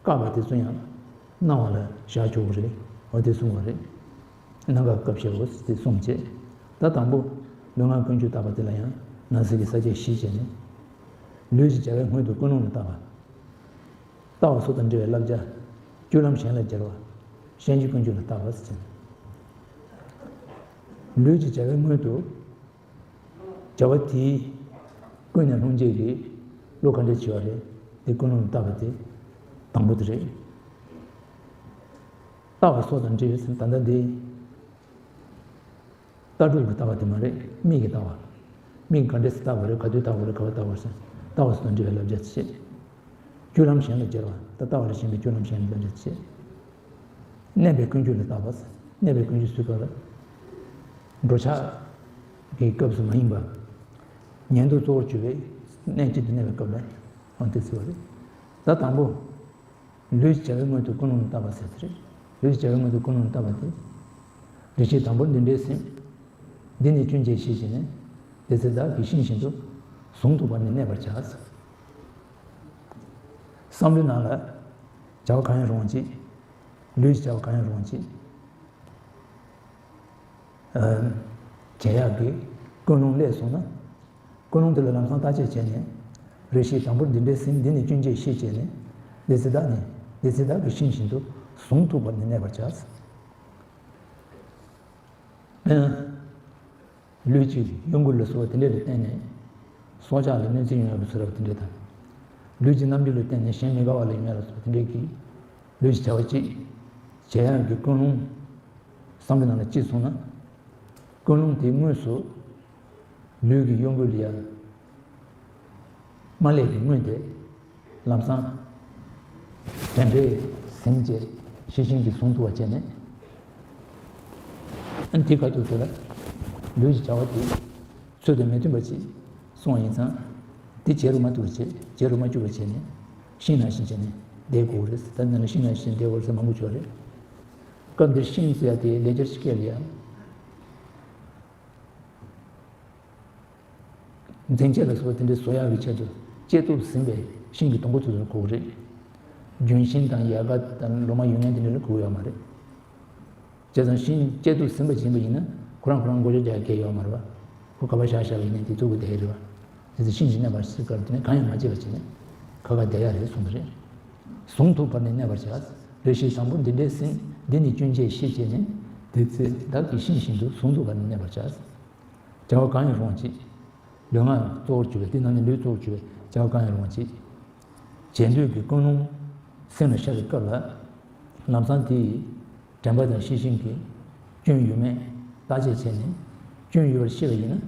བཀག་པ་དེ་ཚོ་ཡང་གནང་བ་ལ་བཞག་ཆོག་གི་རེད། འོ་དེ་གསུངས་པ་རེད། གནང་བཀག་སྐབས་བཤད་པ་དེ་གསུངས་བྱས། ད་དང་པོ་ལུས་ངག་ཀུན་སྤྱོད་བརྟག་པ་དེ་ལ་ཡང་ནང་གསེས་ཀྱི་ས་བཅད་བཞི་བྱས་ནས། ལུས་ཀྱི་བྱ་བའི་སྔོན་དུ་ཀུན་སློང་ལ་བརྟག་པ། ལྟ་བ་སོགས་དང་འབྲེལ་བའི་བསླབ་བྱ། སྤྱོད་ལམ་གཞན་ལ་སྦྱར་བ། གཞན་གྱི་ཀུན་སྤྱོད་ལ་བརྟག་པ་ཟེར་བྱས། ལུས་ཀྱི་བྱ་བའི་སྔོན་དུ། བྱ་བ་དེས་ཀུན་ནས་སློང་བྱེད་ཀྱི་བློ་ག་འདྲ་བྱེད་པ་རེད། དེ་ཀུན་སློང་ལ་བརྟག་པ་དེ་དང་པོ་དེ་རེད། ལྟ་བ་སོགས་དང་འབྲེལ་བའི་ད་ལྟ་འདི། ལྟ་གྲུབ་ཀྱི་ལྟ་བ་དེ་མ་རེད། མིག་གིས་ལྟ་བ། མིག་ག་འདྲས་སེ་ལྟ་བ་རེད། ག་དུས་ལྟ་བ་རེད། ག་པར་ལྟ་བ་རེད་ཟེར། ལྟ་བ་སོགས་དང་འབྲེལ་བའི་བསླབ་བྱ་བྱེད། སྤྱོད་ལམ་གཞན་ལ་སྦྱར་བ། ད་ལྟ་བ་ལ་ཞེན་པའི་སྤྱོད་ལམ་གཞན་ལ་བསླབ་བྱ་བྱེད། གནས་པའི་ཀུན་སྤྱོད་ལ་བརྟག་པ། གནས་པའི་ཀུན་སྤྱོད་ཟེར་སྐབས་ལ། འགྲོ་འཆག་གི་སྐབས་སུ་མ་ཡིན་པ། ཉལ་འདུག་གཙོ་བོར་གྱུར་པའི་གནས་གཅིག་ཏུ་གནས་པའི་སྐབས་ལ་འོ་དེ་ཟེར་བ་རེད། ད་དང་པོ། ལུས་ཀྱི་བྱ་བའི་སྔོན་དུ་ཀུན་སློང་ལ་བརྟག་པ་ཟེར་དེ་རེད། ལུས་ཀྱི་བྱ་བའི་སྔོན་དུ་ཀུན་སློང་ལ་བརྟག་པ་དེ། རེ་ཞིག་དང་པོར་འདི་འདྲའི་སེམས། འདི་ནི་སྐྱོན་ཅེས་ཤེས་བྱས་ནས། དེ་ཚེ་བདག་གིས་ཤིང་བཞིན་དུ། ཟུངས་ཐུག་པར་ནི་གནས་པར་བྱ། བསམ་བློའི་ནང་ལ། བྱ་བ་གང་ཡང་རུང་བ་ཅིག་ལུས་ཀྱི་བྱ་བ་གང་ཡང་རུང་བ་ཅིག་ཨ། བྱེད་ཡག་གི་ཀུན་སློང་སླེབས་སོང་ན། ཀུན་སློང་དེ་ལ་ལམ་སང་བརྟག་དཔྱད་བྱས་ནས། རེ་ཞིག་དང་པོར་འདི་འདྲའི་སེམས་འདི་ནི་སྐྱོན་ཅེས་ཤེས་བྱས་ནས། དེ་ཚེ་བདག་ནི། དེ་ཚེ་བདག་གིས་ཤིང་བཞིན་དུ། ཟུངས་ཐུག་པར་ནི་གནས་པར་བྱ། དཔེར་ན། ལུས་ཀྱི་གཡོ་འགུལ་ལ་སོགས་པ་དེ་འདྲ་ལ་བརྟེན་ནས། སྲོག་ཆགས་ལ་གནོད་འཚེ་ཡོང་ཡག་གི་ཚུལ་རབ་དེ་འདྲ་དང་། ལུས་ཀྱི་རྣམ་འགྱུར་ལ་བརྟེན་ནས་གཞན་མི་དགའ་བ་ལ་ཡོང་ཡག་ལ་སོགས་པ་དེ་འདྲ་གི། ལུས་ཀྱི་བྱ་བ་གཅིག་བྱེད་ཡག་གི་ཀུན་སློང་། བསམ་པའི་ནང་ལ་སྐྱེས་སོང་ན། ཀུན་སློང་དེ་དངོས་སུ། ལུས་ཀྱི་གཡོ་འགུལ་ལ་ཡ། མ་སླེབས་པའི་སྔོན་དེ། ལམ་སང་། དྲན་པས་ཟིན་བྱས་ཤེས་བཞིན་གྱིས་ཟུངས་ཐུག་པར་བྱས་ནས། ཨ་ནི་དེ་ཁ་ཐུག་དེ་ལ་ལུས་ཀྱི་བྱ་བ་དེ་ཚུལ་དང་མི་མཐུན་པ་ཅིག་སོང་བ་ཡིན་ཙང་། དེ་བྱེད་རུ་མ་ཐུབ་པ་བྱས། བྱེད་རུ་མ་བཅུག་པ་བྱས་ནས་ཤིང་ནང་བཞིན་བྱས་ནས་བསྡད་དགོས་རེད། ད་འདི་ན་ཤིང་ནང་བཞིན་བསྡད་དགོས་རེད་ཟེར་མང་པོ་བྱུང་བ་རེད། སྐབས་འདིར་ཤིང་ཟེར་ཡ་དེ་ལེགས་སྦྱར་སྐད་ལ་ཡ། འཛིན་ཆས་ལ་སོགས་པ་དེ་འདྲའི་བཟོ་ཡག་གི་ཆེད་དུ་དཔྱད་བཏུབ་ཟིན་པའི་ཤིང་གི་སྡོང་པོ་ཚོ་ཚོ་དགོས་རེད། ལྗོན་ཤིང་དང་ཡལ་ག་དང་ལོ་མ་ཡོད་མཁན་དེ་འདྲ་ལ་དགོས་ཡོད་མ་རེད། བྱས་ཙང་ཤིང་དཔྱད་བཏུབ་ཟིན་པ་ཡིན་པ་ཡིན་ན་ཁོ་རང་ཁོ་རང་མགོ་ལྕོག་རྒྱག་གི་ཡོད་མ་རེད་པ། ཁོ་ག་པར་བཞག་བཞག་པ་ཡིན་ནའི་དེ་བཙུགས་པ་དེ་རེད་པ། དེ་ཚོ་ཤིང་གི་གནས་པར་སྲིད་ཀར་དེ་ནས་གང་ཡང་མ་བྱས་པ་བྱས་ནས་ཁ་ཁ་བསྡད་ཡག་རེད་གསུངས་པ་རེད། ཟུངས་ཐུག་པར་ནི་གནས་པར་བྱ། རེ་ཞིག་དང་པོ་འདི་འདྲའི་སེམས་འདི་ནི་སྐྱོན་ཅེས་ཤེས་བྱས་ནས་དེ་ཚེ་བདག་གིས་ཤིང་བཞིན་དུ་ཟུངས་ཐུག་པར་ནི་གནས་པར་བྱ། བྱ་བ་གང་ཡང་རུང་བ་ཅིག་ལུས་ངག་གཙོ་བོར་གྱུར་པའི་དེ་ནང་ནས་ལུས་གཙོ་བོར་གྱུར་པའི་བྱ་བ་གང་ཡང་རུང་བ་ཅིག་བྱེད་འདོད་ཀྱི་ཀུན་སློང་སེམས་ལ་ཤར་བའི་སྐབས་ལ། ལམ་སང་དེ་ཡི་དྲན་པ་དང་ཤེས་བཞིན་གྱིས་སྐྱོན་ཡོད་མེད་བརྟག་དཔྱད་བྱས་ནས་སྐྱོན་ཡོད་པར་ཤེས་པ་ཡིན་ན།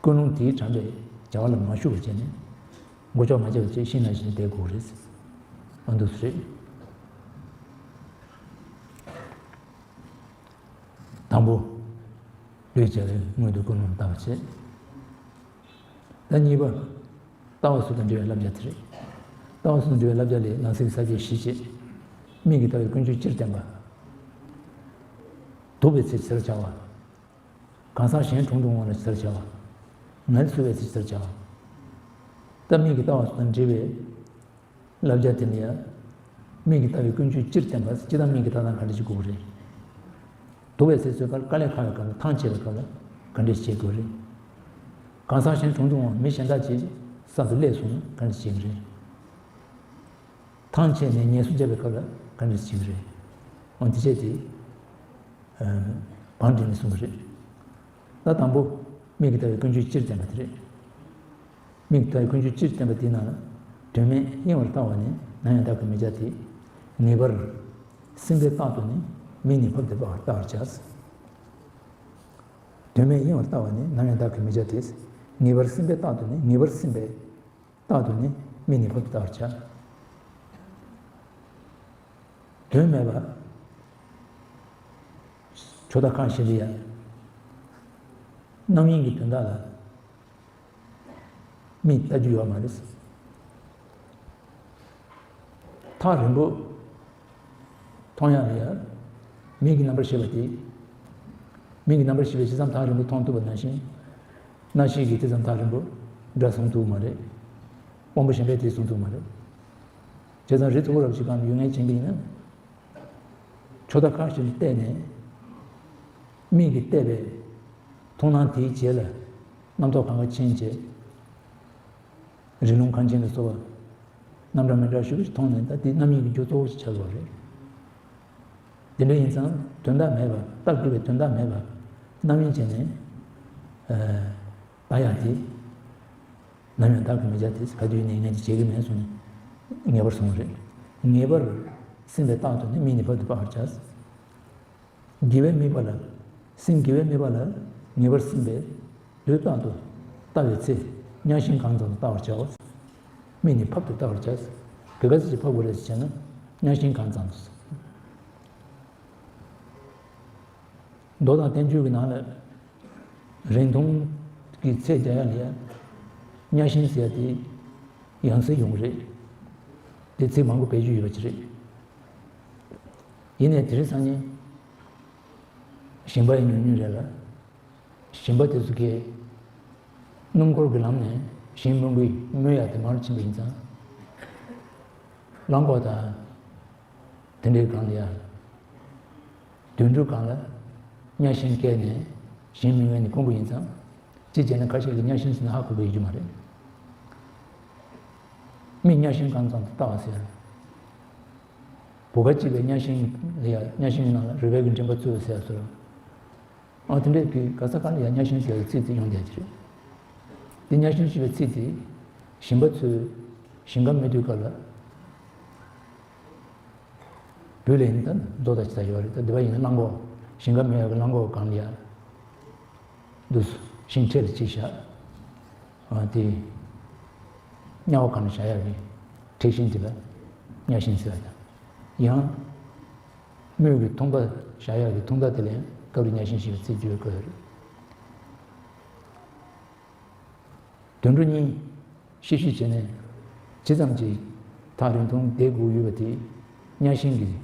ཀུན་སློང་དེའི་དྲངས་པའི་ བྱ་བ་ལ་མ་ཞུགས་པ་བྱས་ནས། མགོ་ལྕོག་མ་བརྗེ་བ་བྱས་ཤིང་ནང་བཞིན་བསྡད་དགོས་རེད། ཨ་འདུག་སེ་རེད། དང་པོ། ལུས་བྱ་བའི་སྔོན་དུ་ཀུན་སློང་ལྟ་བ་བྱེད། ད་གཉིས་པ། ལྟ་བ་སོགས་དང་འབྲེལ་བའི་བསླབ་བྱ་དེ་རེད། ལྟ་བ་སོགས་དང་འབྲེལ་བའི་བསླབ་བྱ་ལས་ནང་གསེས་ཀྱི་ས་བཅད་བཞི་བྱེད། མིག་གིས་ལྟ་བའི་ཀུན་སྤྱོད་སྤྱིར་བསྟན་པ། དུབ་པའི་ཚེ་ཇི་ལྟར་བྱ་བ། གང་ཟག་གཞན་དྲུང་དུ་འོང་བ་ལ་ཇི་ལྟར་བྱ་བ། ངལ་གསོ་བའི་ཚེ་ཇི་ལྟར་བྱ་བ། ད་མིག་གིས་ལྟ་བ་སོགས་དང་འབྲེལ་བའི་བསླབ་བྱ་དེ་ལ་ཡང་། མིག་གིས་ལྟ་བའི་ཀུན་སྤྱོད་སྤྱིར་བསྟན་པ། སྤྱིར་བཏང་མིག་གིས་ལྟ་སྟངས་ག་འདྲ་ཞིག་དགོས་ཀྱི་རེད། དུབ་པའི་ཚེ་ཚོའི་སྐབས་དཀའ་ལས་ཁག་པའི་སྐབས་ལ་ཐང་ཆད་པའི་སྐབས་ལ་ག་འདྲ་ཞིག་བྱེད་དགོས་རེད། གང་ཟག་གཞན་དྲུང་དུ་འོང་བ། མི་གཞན་དག་ཅིག་གསར་དུ་སླེབས་སོང་ན་ག་འདྲ་ཞིག་བྱེད་ཀྱི་རེད། ཐང་ཆད་ནས་ངལ་གསོ་བརྒྱབ་པའི་སྐབས་ལ་ག་འདྲ་ཞིག་བྱེད་ཀྱི་རེད། འོ་འདི་བྱས་ཏེ། བང་བསྒྲིགས་ནས་གསུངས་པ་རེད། ད་དང་པོ། མིག་གིས་ལྟ་བའི་ཀུན་སྤྱོད་སྤྱིར་བསྟན་པ་དེ་རེད། མིག་གིས་ལྟ་བའི་ཀུན་སྤྱོད་སྤྱིར་བསྟན་པ་དེའི་ནང་ལ། དོན་མེད་གཡེང་བར་ལྟ་བ་ནི་ནམ་ཡང་བདག་གིར་མི་བྱ་སྟེ། ངེས་པར་སེམས་པས་རྟག་ཏུ་ནི་མིག་ནི་ཕབ་སྟེ་ལྟ་བར་བྱ། དོན་མེད་གཡེང་བར་ལྟ་བ་ནི་ནམ་ཡང་བདག་གིར་མི་བྱ་སྟེ། ངེས་པར་སེམས་པས་རྟག་ཏུ་ནི། ངེས་པར་སེམས་པས་རྟག་ཏུ་ནི་མིག་ནི་ཕབ་སྟེ་ལྟ་བར་བྱ། དོན་མེད་པ། ཁྱོད་ད་གང་ཞིག་ལ་ཡང་རྣམ་གཡེང་གི་དོན་དག་ལ་མིག་ལྟ་རྒྱུ་ཡོད་མ་རེད། ཐག་རིང་པོ་མཐོང་ཡག་ལ་ཡང་མིག་གི་རྣམ་པར་ཤེས་པ་དེ། མིག་གི་རྣམ་པར་ཤེས་པས་ཇི་ཙམ་ཐག་རིང་པོ་མཐོང་ཐུབ་པ་ནང་བཞིན། རྣ་ཤེས་ཀྱིས་དེ་ཙམ་ཐག་རིང་པོ་སྒྲ་གསུང་ཐུབ་མ་རེད། དབང་པོ་གཞན་པས་དེ་གསུང་ཐུབ་མ་རེད། བྱས་ཙང་རི་མཐོ་པོ་རབ་ཅིག་སྒང་ལ་ཡུལ་ངལ་ཕྱིན་པ་ཡིན་ན། ཕྱོགས་མཐའ་ཁག་ཅིག་ལ་བལྟས་ནས། མིག་གིས་བལྟས་པའི་མཐོང་སྣང་དེའི་རྗེས་ལ་རྣམ་རྟོག་གང་ག་ཕྱིན་རྗེས། རི་ལུང་ཁང་ཆེན་ལ་སོགས་པ་རྣམ་གྲངས་མི་འདྲ་ཞིག་མཐོང་ནས། ད་དེ་རྣམ་གཡེང་གི་རྒྱུ་གཙོ་བོ་ཞིག་ཆགས་ཡོད་རེད། དེ་འདྲ་ཡིན་ཙང་དོན་དག་མེད་པ། ལྟ་དགོས་པའི་དོན་དག་མེད་པ། རྣམ་གཡེང་བྱས་ནས། ཨ། ལྟ་ཡག་དེ། ནམ་ཡང་བདག་གིར་མི་བྱ་སྟེ། ག་དུས་ཡིན་ནའི་ངས་འདི་བྱེད་ཀྱི་མེད་གསུངས་ནས་ངེས་པར་གསུངས་པ་རེད། ངེས་པར་སེམས་པས་རྟག་ཏུ་ནི་མིག་ནི་ཕབ་སྟེ་ལྟ་བར་བྱ། དགེ་བའི་དམིགས་པ་ལ། སེམས་དགེ་བའི་དམིགས་པ་ལ་ངེས་པར་སེམས་པས་དུས་རྟག་ཏུ་ལྟ་བའི་ཚེ། གཉའ་ཤིང་གང་ཙམ་དུ་ལྟ་བར་བྱའོ། མིག་ནི་ཕབ་སྟེ་ལྟ་བར་བྱ། ག་ག་ཚོད་ཅིག་ཕབ་དགོས་རེད་ཟེར་ན། གཉའ་ཤིང་གང་ཙམ་དུ། མདོ་དང་བསྟན་བཅོས་ཀྱི་ནང་ལ། རིང་ཐུང་གི་ཚད་རྒྱག་ཡག་ལ་ཡ། གཉའ་ཤིང་ཟེར་ཡག་དེ་ཡང་སེ་ཡོང་རེད། དེ་ཚིག་མང་པོ་བེད་སྤྱོད་ཡོད་པ་ཅིག་རེད། ཡིན་ནའི་དེ་རིང་སང་ཉིན་ཞིང་པ་ཡི་ཉུང་ཉུང་རེད་ལ། ཞིང་པ་དེ་ཚོ་གིས་སྣུམ་འཁོར་གྱི་ལམ་ནས་ཞིང་རྨོ་གི་རྨོ་ཡག་དེ་མར་ཕྱིན་པ་ཡིན་ཙང་། གླང་གོག་དང་། དེ་འདྲའི་སྒང་ལ་ཡ། དུད་འགྲོ་སྒང་ལ་གཉའ་ཤིང་བཀལ་ནས་ཞིང་རྨོ་མཁན་ནི་དཀོན་པོ་ཡིན་ཙང་། ཅི་བྱས་ན་ཁ་ཤས་ཀྱིས་གཉའ་ཤིང་ཟེར་ན་ཧ་གོ་གི་ཡོད་རྒྱུ་མ་རེད། མིག་གཉའ་ཤིང་གང་ཙམ་དུ་ལྟ་བ་ཟེར། བུ་ག་གཅིག་པའི་གཉའ་ཤིང་ལ་ཡ། གཉའ་ཤིང་ནང་ལ་རུས་སྦལ་གྱི་མགྲིན་པ་ཚུད་པ་ཟེར་ཡག་སོགས། ཨ། དེ་འདྲའི་གི་ག་ས་ག་ལ་ཡ་གཉའ་ཤིང་ཟེར་ཡག་ཚིག་དེ་ཡོང་བསྡད་ཀྱི་རེད། དེ་གཉའ་ཤིང་ཞེས་པའི་ཚིག་དེ་ཞིང་པ་ཚོས་ཞིང་ཁ་རྨོ་དུས་སྐབས་ལ། བོད་ལ་ཡིན་ན་ད་མཛོ་དང་ཅི་ད་ཡོད་རེད། ད་འདི་པ་ཡིན་ན་གླང་གོག་ཞིང་ཁ་རྨོ་ཡག་གི་གླང་གོག་སྒང་ལ་ཡ། འདུག་སེ་ཤིང་ཁྲི་ལ་གཅིག་བཞག་ཨ། དེ་གཉའ་བོ་སྒང་ལ་བཞག་ཡག་གི་ཁྲི་ཤིང་དེ་ལ་གཉའ་ཤིང་ཟེར་བ་དང་། ཡང་རྨོ་གི་ཐུང་པ་བཞག་ཡག་གི་ཐུང་མདའ་དེ་ལ་ཡང་སྐབས་རེ་གཉའ་ཤིང་ཞེས་པའི་ཚིག་བརྗོད་དགོས་རེད། དུད་འགྲོ་གཉིས་ཤི་ཤི་བྱས་ནས་ཇི་ཙམ་གྱིས་ཐག་རིང་ཐུང་བསྡད་དགོས་ཡོད་པ་དེ་གཉའ་ཤིང་གིས་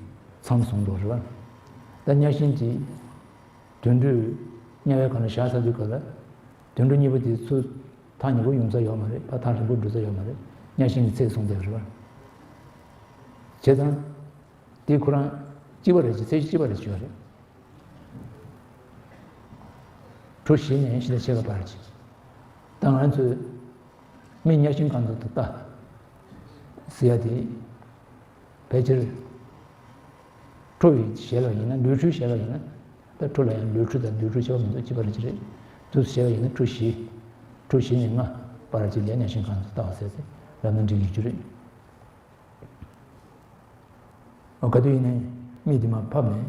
མཚམས་བཟུང་འདུག་རེད་པ། ད་གཉའ་ཤིང་གིས་དུད་འགྲོའི་གཉའ་བོའི་སྒང་ལ་བཞག་ཚར་དུས་སྐབས་ལ། དུད་འགྲོ་གཉིས་པོ་དེ་ཚུར་ཐག་ཉེ་པོ་ཡོང་ས་ཡོད་མ་རེད། ཕར་ཐག་རིང་པོ་འགྲོ་ས་ཡོད་མ་རེད། གཉའ་ཤིང་གིས་ཚད་བཟུང་བསྡད་པ་རེད་པ། བྱས་ཙང་། དེ་ཁོ་རང་གཅིག་པ་རེད་ཅེས། ཚད་གཞི་གཅིག་པ་རེད་ཅེས་ཡོད་རེད། ཁྲོ་ཞི་ནས་ཞི་དང་ཕྱེད་ཀ་བར་གྱི། ད་ང་ཚོས་མིག་གཉའ་ཤིང་གང་ཙམ་དུ་ལྟ་ཟེར་ཡག་དེ། ཕལ་ཆེར་ཁྲོ་བའི་ཞེས་པ་ཡིན་ན། ལུས་འཁྲུལ་ཞེས་པ་ཡིན་ན། ད་ཁྲོ་ལ་ཡང་ལུས་འཁྲུལ་དང་ལུས་འཁྲུལ་ཁྱད་པར་མི་འདུག་གཅིག་པ་རེད་ཅེས་རེད། དུས་ཞེས་པ་ཡིན་ན་ཁྲོ་ཞི། ཁྲོ་ཞི་ནས་ལྔ་བར་གྱི་ལ་གཉའ་ཤིང་གང་ཙམ་ལྟ་བ་ཟེར་ཏེ་ལབ་ན་འགྲིག་གི་རྒྱུ་རེད། འོ། ག་དུས་ཡིན་ནའི་མིག་དེ་མར་ཕབ་ནས་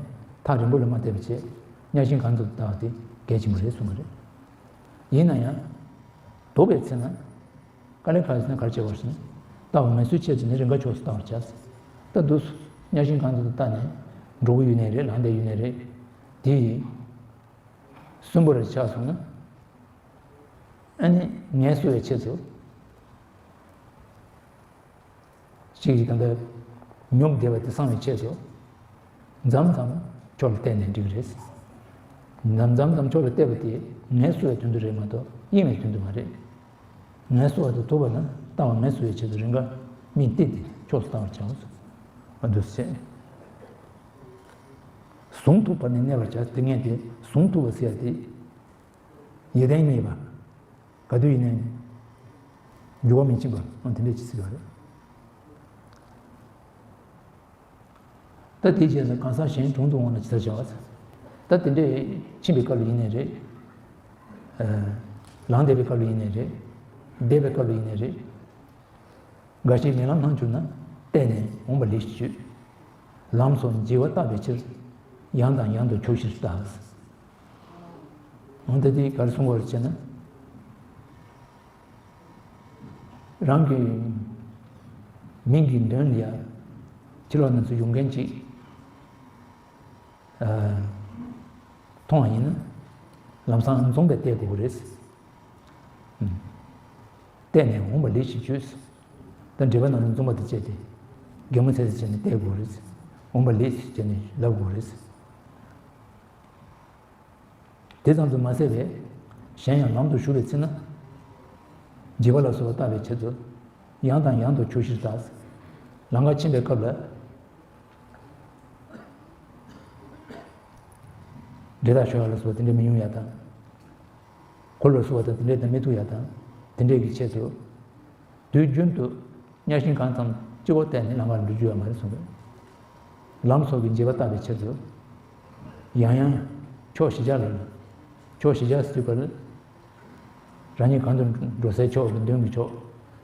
ཐག་རིང་པོ་ལ་མ་བལྟས་པ་བྱས། གཉའ་ཤིང་གང་ཙམ་ལྟ་བ་དེ་གལ་ཆེན་པོ་རེད་གསུངས་པ་རེད། ཡིན་ན་ཡང་ ལྡོག་པའི་ཚེ་ན། དཀའ་ལས་ཁག་ཟེར་ན་ག་རེ་བྱེད་པར་ཟེར་ན། ལྟ་བ་ངལ་གསོའི་ཆེད་དུ་ནི་རེས་འགའ་ཕྱོགས་སུ་བཏང་བར་བྱ། ལྟ་འདུག་སེ་གཉའ་ཤིང་གང་དུ་བལྟ་ནས་འགྲོ་གི་ཡོད་ནའི་རེད། ལངས་བསྡད་ཡོད་ནའི་རེད། དེ་ཡིས་སུན་པོ་རེ་ཆགས་སོང་ན། ཨ་ནི་ངལ་གསོ་བའི་ཆེད་དུ། གཅིག་གིས་ད་ལྟ་ཉོབ་བསྡད་པ་དེ་སངས་བའི་ཆེད་དུ། མཚམས་མཚམས་ཕྱོགས་ལ་བལྟས་ནས་འགྲིག་གི་རེད། མཚམས་མཚམས་མཚམས་ཕྱོགས་ལ་བལྟས་པ་དེ་ངལ་གསོ་བའི་དོན་དུ་རེད་མ་གཏོགས་གཡེང་བའི་དོན་དུ་མ་རེད། ངལ་གསོ་བ་དེ་ཐུབ་པ་ན་ལྟ་བ་ངལ་གསོ་བའི་ཆེད་དུ་རེས་འགའ་མིག་བལྟས་ཏེ་ཕྱོགས་སུ་བཏང་བར་བྱའོ། ཨ་འདུག་སེ། ཟུང་དུ་བར་ནས་གནས་པར་བྱ། དེ་ངས་དེ་ཟུང་དུ་བ་ཟེར་ཡ་དེ། ཡིད་བརྟན་གཉིས་པ། ག་དུས་ཡིན་ནའི། འགྱུར་བ་མི་ཕྱིན་པ། ཨང་དེ་འདྲས་ཅིག་ཟེར་བ་རེད། ད་དེའི་རྗེས་ལ་གང་ཟག་གཞན་དྲུང་དུ་འོངས་ན་ཇི་ལྟར་བྱ་བ་ཟེར། ད་དེ་འདྲས་ཕྱིན་པའི་སྐབས་ལ་ཡིན་ནའི་རེད། ཨ། ལངས་བསྡད་པའི་སྐབས་ལ་ཡིན་ནའི་རེད། བསྡད་པའི་སྐབས་ལ་ཡིན་ནའི་རེད། འགའ་ཞིག་ངན་ལམ་སྣང་གྱུར་ན། བལྟས་ནས་འོངས་པ་ལེགས་ཞེས་བརྗོད། ལམ་སོགས་འབྱེ་བ་བརྟག་པའི་ཕྱིར། ཡང་དང་ཡང་དུ་ཁྱོགས་བཞིར་བལྟ། འོན་ཏེ་དེ་ག་རེ་གསུང་བར་བྱས་ན། རང་གི་མིག་གི་མདུན་ལ་ཡ། ཕྱི་ལོགས་ནས་ཚུར་ཡོང་མཁན་ཅིག་ཨ། མཐོང་བ་ཡིན་ན། ལམ་སང་འཛོམས་པས་བལྟ་དགོས་ཀྱི་རེད། ཨུམ། བལྟས་ནས་འོངས་པ་ལེགས་ཞེས་བརྗོད། ད་འགྲེལ་པ་ནང་ལ་འཛོམས་པ་དང་བཅས་ཏེ། གད་མོ་ཚད་ཚད་བྱས་ནས་བལྟ་དགོས་ཀྱི་རེད། འོངས་པ་ལེགས་ཞེས་བྱས་ནས་ལབ་དགོས་ཀྱི་རེད། དེ་ཙམ་དུ་མ་ཟད་པས། གཞན་ཡང་ལམ་དུ་ཞུགས་པའི་ཚེ་ན། འབྱེ་བ་ལ་སོགས་པ་བརྟག་པའི་ཆེད་དུ། ཡང་དང་ཡང་དུ་ཁྱོགས་བཞིར་བལྟ། ལམ་ཁ་ཕྱིན་པའི་སྐབས་ལ། འདྲེ་དང་ཞོ་ཡ་ལ་སོགས་པ་དེ་འདྲས་མི་ཡོང་ཡ་དང་། འཁོར་ལ་སོགས་པ་དང་དེ་འདྲས་དང་མི་ཐུག་ཡ་དང་། དེ་འདྲས་ཀྱི་ཆེད་དུ། དུས་རྒྱུན་དུ་གཉའ་ཤིང་གང་ཙམ་གཅིག་པོ་བལྟས་ནས་ལམ་ཁར་འགྲོ་རྒྱུ་ཡོད་མ་རེད་གསུངས་པས། ལམ་སོགས་ཀྱི་འབྱེ་བ་བརྟག་པའི་ཕྱིར་དུ། ཡང་ཡང་ཕྱོགས་བཞི་ཆ་ལ། ཕྱོགས་བཞི་ཆ་ཟེར་དུས་ག་ལ། རང་ཉིད་གང་དུ་འགྲོ་སའི་ཕྱོགས་ཀྱི་མདུན་གྱི་ཕྱོགས།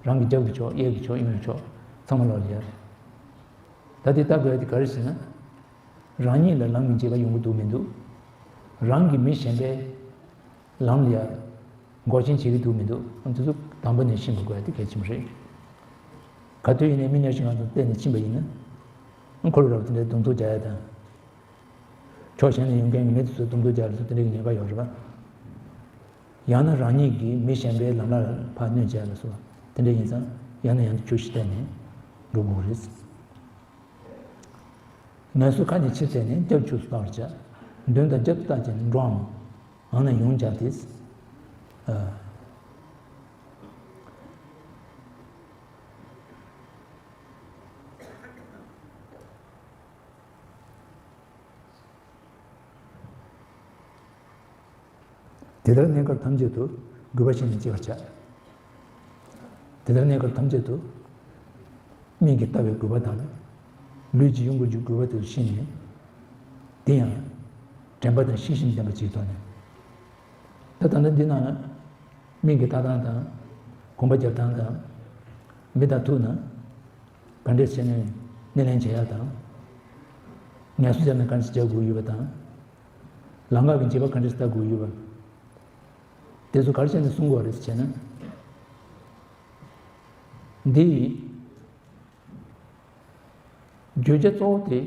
རང་གི་རྒྱབ་ཀྱི་ཕྱོགས། གཡས་ཀྱི་ཕྱོགས། གཡོན་གྱི་ཕྱོགས། ཚང་མ་ལོག་ལ་ཡ། ད་དེ་ལྟ་དགོས་ཡ་དེ་ག་རེ་ཟེར་ན། རང་ཉིད་ལ་ལམ་གྱི་འབྱེ་བ་ཡོང་གི་འདུག་མི་འདུག་རང་གིས་མི་གཞན་པའི་ལམ་ལ་ཡ་འགོག་རྐྱེན་བྱེད་ཀྱི་འདུག་མི་འདུག་ཨ་དེ་ཚོ་དང་པོ་ནས་ཤེས་པ་དགོས་ཡ་དེ་གལ་ཆེན་པོ་རེད། ག་དུས་ཡིན་ནའི་མི་གཉའ་ཤིང་གང་ཙམ་བལྟས་ནས་ཕྱིན་པ་ཡིན་ན། ཁོ་རང་རང་དེ་འདྲའི་གདོང་ཐུག་རྒྱག་ཡ་དང་། ཕྱོགས་གཞན་ནས་ཡོང་མཁན་གྱི་མི་དེ་ཚོ་གདོང་ཐུག་རྒྱག་ཡ་ལ་སོགས་དེ་འདྲའི་ཉེན་ཁ་ཡོད་རེད་པ། ཡང་ན་རང་ཉིད་ཀྱིས་མི་གཞན་པའི་ལམ་ལ་ཕར་གནོད་བྱས་ལ་སོགས་དེ་འདྲ་ཡིན་ཙང་ཡང་ནས་ཡང་དུ་ཁྱོགས་བཞིར་བལྟས་ནས་འགྲོ་དགོས་རེད། ངལ་གསོ་ཁ་ནས་ཕྱིར་བལྟས་ནས་རྒྱབ་ཕྱོགས་སུ་ལྟ་བར་བྱ། མདུན་དང་རྒྱབ་བལྟ་ཅིང་འགྲོའམ། ཨང་ན་ཡོང་བྱ་སྟེ། ཨ། དེ་ལྟར་གནས་སྐབས་ཐམས་ཅད་དུ་དགོས་པ་ཤེས་ནས་སྤྱད་པར་བྱ། དེ་ལྟར་གནས་སྐབས་ཐམས་ཅད་དུ་མིག་གིས་ལྟ་བའི་དགོས་པ་དང་། ལུས་ཀྱིས་གཡོ་འགུལ་གྱི་དགོས་པ་དེ་ཚོ་ཤེས་ནས། དེ་ཡང་དྲན་པ་དང་ཤེས་བཞིན་ལྡན་པ་ཅིག་ཐོག་ནས། ད་ད་ལྟ་འདི་ནང་ན་མིག་གི་ལྟ་སྟངས་དང་། གོམ་པ་རྒྱབ་སྟངས་དང་། མི་དང་ཐུག་ན་ག་འདྲས་བྱས་ནས་སྣེ་ལེན་བྱེད་ཡག་དང་། ངལ་གསོ་བྱས་ན་ག་འདྲས་རྒྱག་དགོས་ཡོད་པ་དང་། ལམ་ཁ་གི་འབྱེད་པ་ག་འདྲས་ལྟ་དགོས་ཡོད་པ། དེ་ཚོ་ག་རེ་བྱས་ནས་གསུང་དགོས་རེད་ཟེར་ན། འདི་བརྗོད་བྱ་གཙོ་བོ་དེ་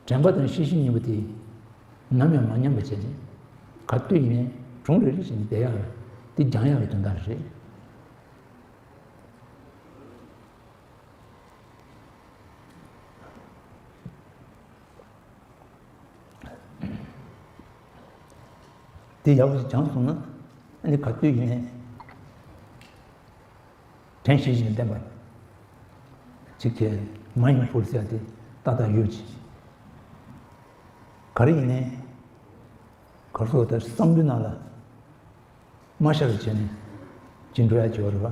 དྲན་པ་དང་ཤེས་བཞིན་གཉིས་པོ་དེ་ནམ་ཡང་མ་ཉམས་པ་བྱས་ནས་ག་དུས་ཡིན་ནའི་གྲུང་རེ་རེ་བྱས་ནས་བསྡད་ཡག་རེད། དེ་སྦྱང་ཡག་གི་དོན་དག་རེད། དེ་ཡག་པོ་ཞིག་སྦྱངས་སོང་ན་ཨ་ནི་ག་དུས་ཡིན་ནའི་དྲན་ཤེས་བཞིན་ལྡན་པ་ཅིག་གི་མ་ཡིན་ཕུལ་ཟེར་ཏེ་ཏག་ཏག་ཡོད་ཅིག་ག་རེ་ཡིན་ནའི་གར་སོགས་དེ་བསམ་བློའི་ནང་ལ་མ་ཤར་བ་བྱས་ནས་ཅི་འགྲོ་ཡ་ཅིག་ཡོད་རེད་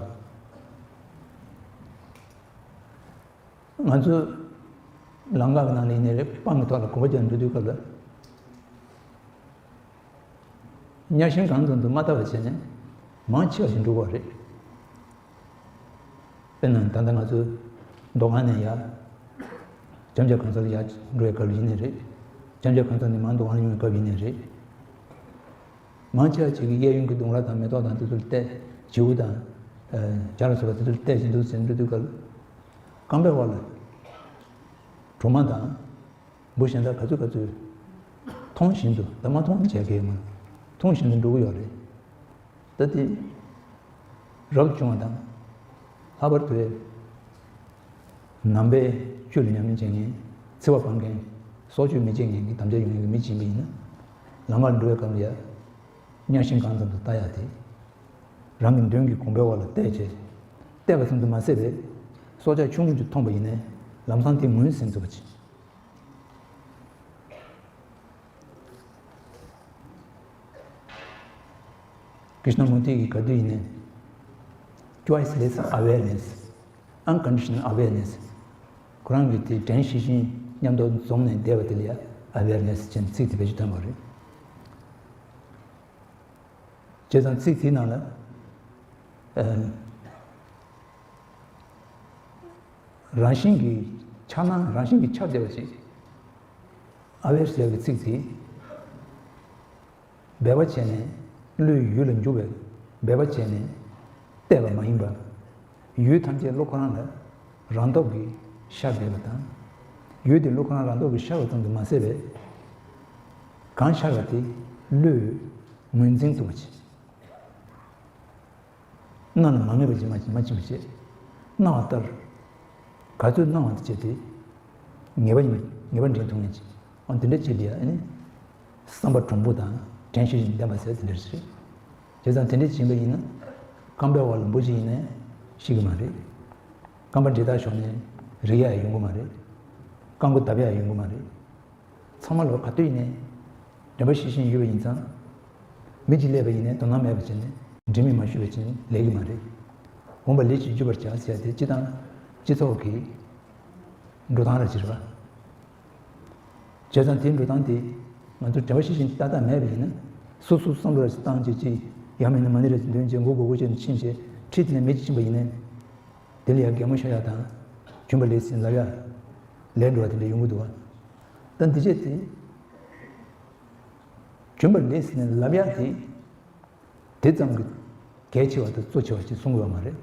པ། ང་ཚོ་ལམ་ཁ་གི་ནང་ལ་ཡིན་ནའི་རེད། སྤང་གི་ཐོག་ལ་གོམ་པ་རྒྱག་འགྲོ་དུས་སྐབས་ལ། གཉའ་ཤིང་གང་དུ་འདུག་མ་བལྟ་བ་བྱས་ནས་མང་ཆེ་བ་ཞིག་འགྲོ་གི་རེད། དཔེར་ན་ད་ལྟ་ང་ཚོ་མདོ་ཁམས་ནས་ཡར་ལྕམ་སྐྱ་གང་ཚ་ལ་ཡར་འགྲོ་བའི་སྐབས་ཡིན་ནའི་རེད། ལྕམ་སྐྱ་གང་ཚ་ནས་མར་མདོ་ཁམས་ལ་ཡོང་བའི་སྐབས་ཡིན་ནའི་རེད། མང་ཆེ་བ་ཅིག་གིས་གཡས་གཡོན་གྱི་ལྡུམ་ར་དང་མེ་ཏོག་དང་དེ་ཚོ་ལ་བལྟས། བྱིའུ་དང་བྱ་ལ་སོགས་པ་དེ་ཚོ་བལྟས་བཞིན་འདུག་ཟེར་འགྲོ་དུས་སྐབས། རྐང་པའི་བར་ལ་གྲོག་མ་དང་འབུ་གཞན་དག་ག་ཚོད་ག་ཚོད་མཐོང་བཞིན་དུ། ད་མ་མཐོང་བྱས་གས་མ་མཐོང་བཞིན་དུ་འགྲོ་གི་ཡོད་རེད། ད་དེ་རབ་བྱུང་བ་དང་། ལྷག་པར་དུ་ནང་པའི་ཆོས་ལ་ཉམས་ལེན་བྱེད་མཁན། འཚེ་བ་སྤང་མཁན། སྲོག་གཅོད་མི་བྱེད་མཁན་གྱི་དམ་བཅའ་ཡོད་མཁན་གྱི་མི་ཅིག་ཡིན་པ་ཡིན་ན། ལམ་ཁར་འགྲོ་བའི་སྐབས་ལ་ཡ། གཉའ་ཤིང་གང་ཙམ་དུ་ལྟ་ཡག་དེ། རང་གི་མདུན་གྱི་གོམ་པའི་འོག་ལ་བལྟས་བྱས། བལྟས་པ་ཙམ་དུ་མ་ཟད་པའི་སྲོག་ཆགས་ཆུང་ངུ་ཅིག་མཐོང་པ་ཡིན་ནའི་ལམ་སང་དེ་ངོས་ཟིན་ཐུབ་པ་བྱེད། ཀྲིཤ་ན་མུར་ཏི་གིས་ག་དུས་ཡིན་ནའི། Choiceless awareness, unconditional awareness. ཁོ་རང་གིས་དེ་དྲན་ཤེས་བཞིན་མཉམ་དུ་འཛོམས་ནས་བསྡད་པ་དེ་ལ་ཡ་awareness ཅེས་ཚིག་དེ་བེད་སྤྱོད་བཏང་བ་རེད། བྱས་ཙང་ཚིག་དེའི་ནང་ལ། ཨ། རང་བཞིན་གྱིས་འཆར་སྣང་རང་བཞིན་གྱིས་འཆར་བསྡད་པ་ཞིག aware ཟེར་བའི་ཚིག་དེ། འབད་པ་བྱས་ནས་བློས་ཡུལ་ལ་འཇུག་པའི་འབད་པ་བྱས་ནས་བལྟས་པ་མ་ཡིན་པ། ཡུལ་ཐམས་ཅད་བློ་ཁོ་རང་ལ་རང་སྟོབས་ཀྱིས་ཤར་བསྡད་པ་དང་། ཡུལ་དེ་བློ་ཁོ་རང་རང་སྟོབས་ཀྱིས་ཤར་བ་ཙམ་དུ་མ་ཟད་པའི། གང་ཤར་བ་དེ་བློས་ངོས་འཛིན་ཐུབ་པ་བྱེད། སྣང་ལ་མ་ངེས་པ་ཅིག་མ་མ་ཕྱིན་པ་བྱེད། སྣང་བ་ལྟར། ག་ཚོད་སྣང་བ་དེ་བྱེད་དེ། ངེས་པ་ངེས་པ་འདྲེན་ཐུབ་ངེས་ཅིག་འོ་དེ་འདྲ་བྱེད་དེ་ཡ་ཨ་ནི། བསམ་པ་གྲུང་པོ་དང་དྲན་ཤེས་བཞིན་ལྡན་པ་ཟེར་དེ་འདྲ་རེད། བྱས་ཙང་དེ་འདྲ་བྱེད་པ་ཡིན་ན། རྐང་པའི་བར་ལ་འབུ་ཅིག་ཡིན་ནའི་ཤི་གི་མ་རེད། རྐང་པ་འདྲེད་ཐག་ཞོག་ནས་རེག་ཡག་ཡོང་གི་མ་རེད། རྐང་མགོ་བརྡབ་ཡག་ཡོང་གི་མ་རེད། ཚང་མ་ལོ་ག་དུས་ཡིན་ནའི་དྲན་པ་ཤེས་བཞིན་ཡོད་པ་ཡིན་ཙང་། མི་གཅིག་སླེབས་པ་ཡིན་ནའི་དོ་སྣང་མེད་པ་བྱས་ནས་དྲན་མེད་མ་ཞུ་བ་བྱས་ནས་ལས་ཀྱི་མ་རེད། འོངས་པ་ལས་ཀྱིས་འཇུ་བར་བྱ་ཟེར་ཡ་དེ་སྤྱི་དང་སྤྱི་ཚོགས་ཀྱི་འགྲོ་སྟངས་ར་ཅིག་རེད་པ། བྱས་ཙང་དེའི་འགྲོ་སྟངས་དེ་ང་ཚོ་དྲན་པ་ཤེས་བཞིན་ཏག་ཏག་མེད་པ་ཡིན་ན། སོ་སོ་བསམ་བློ་ར་ཅིག་བཏང་བྱས་ཅིག་ཡང་མིན་ན་མ་ཎི་ར་ཅིག་འདོན་བྱས་མགོ་སྒུར་སྒུར་བྱས་ནས་ཕྱིན་བྱས་ཁྲིད་དེ་ནས་མི་གཅིག་ཕྱིན་པ་ཡིན་ནའི། དེ་ལ་ཡང་གད་མོ་ཤོར་ཡག་དང་། གྱོན་པ་ལེགས་ཟེར་ལབ་ཡག་ལས་འགྲོ་བ་དེ་འདྲ་ཡོང་གི་འདུག་བ། ད་འདི་བྱས་ཏེ། གྱོན་པ་ལེགས་ཟེར་ནས་ལབ་ཡག་དེ། དེ་ཙམ་གྱི་གལ་ཆེ་བ་དང་གཙོ་ཆེ་བ་ཞིག་གསུང་དགོས་པ་མ་རེད།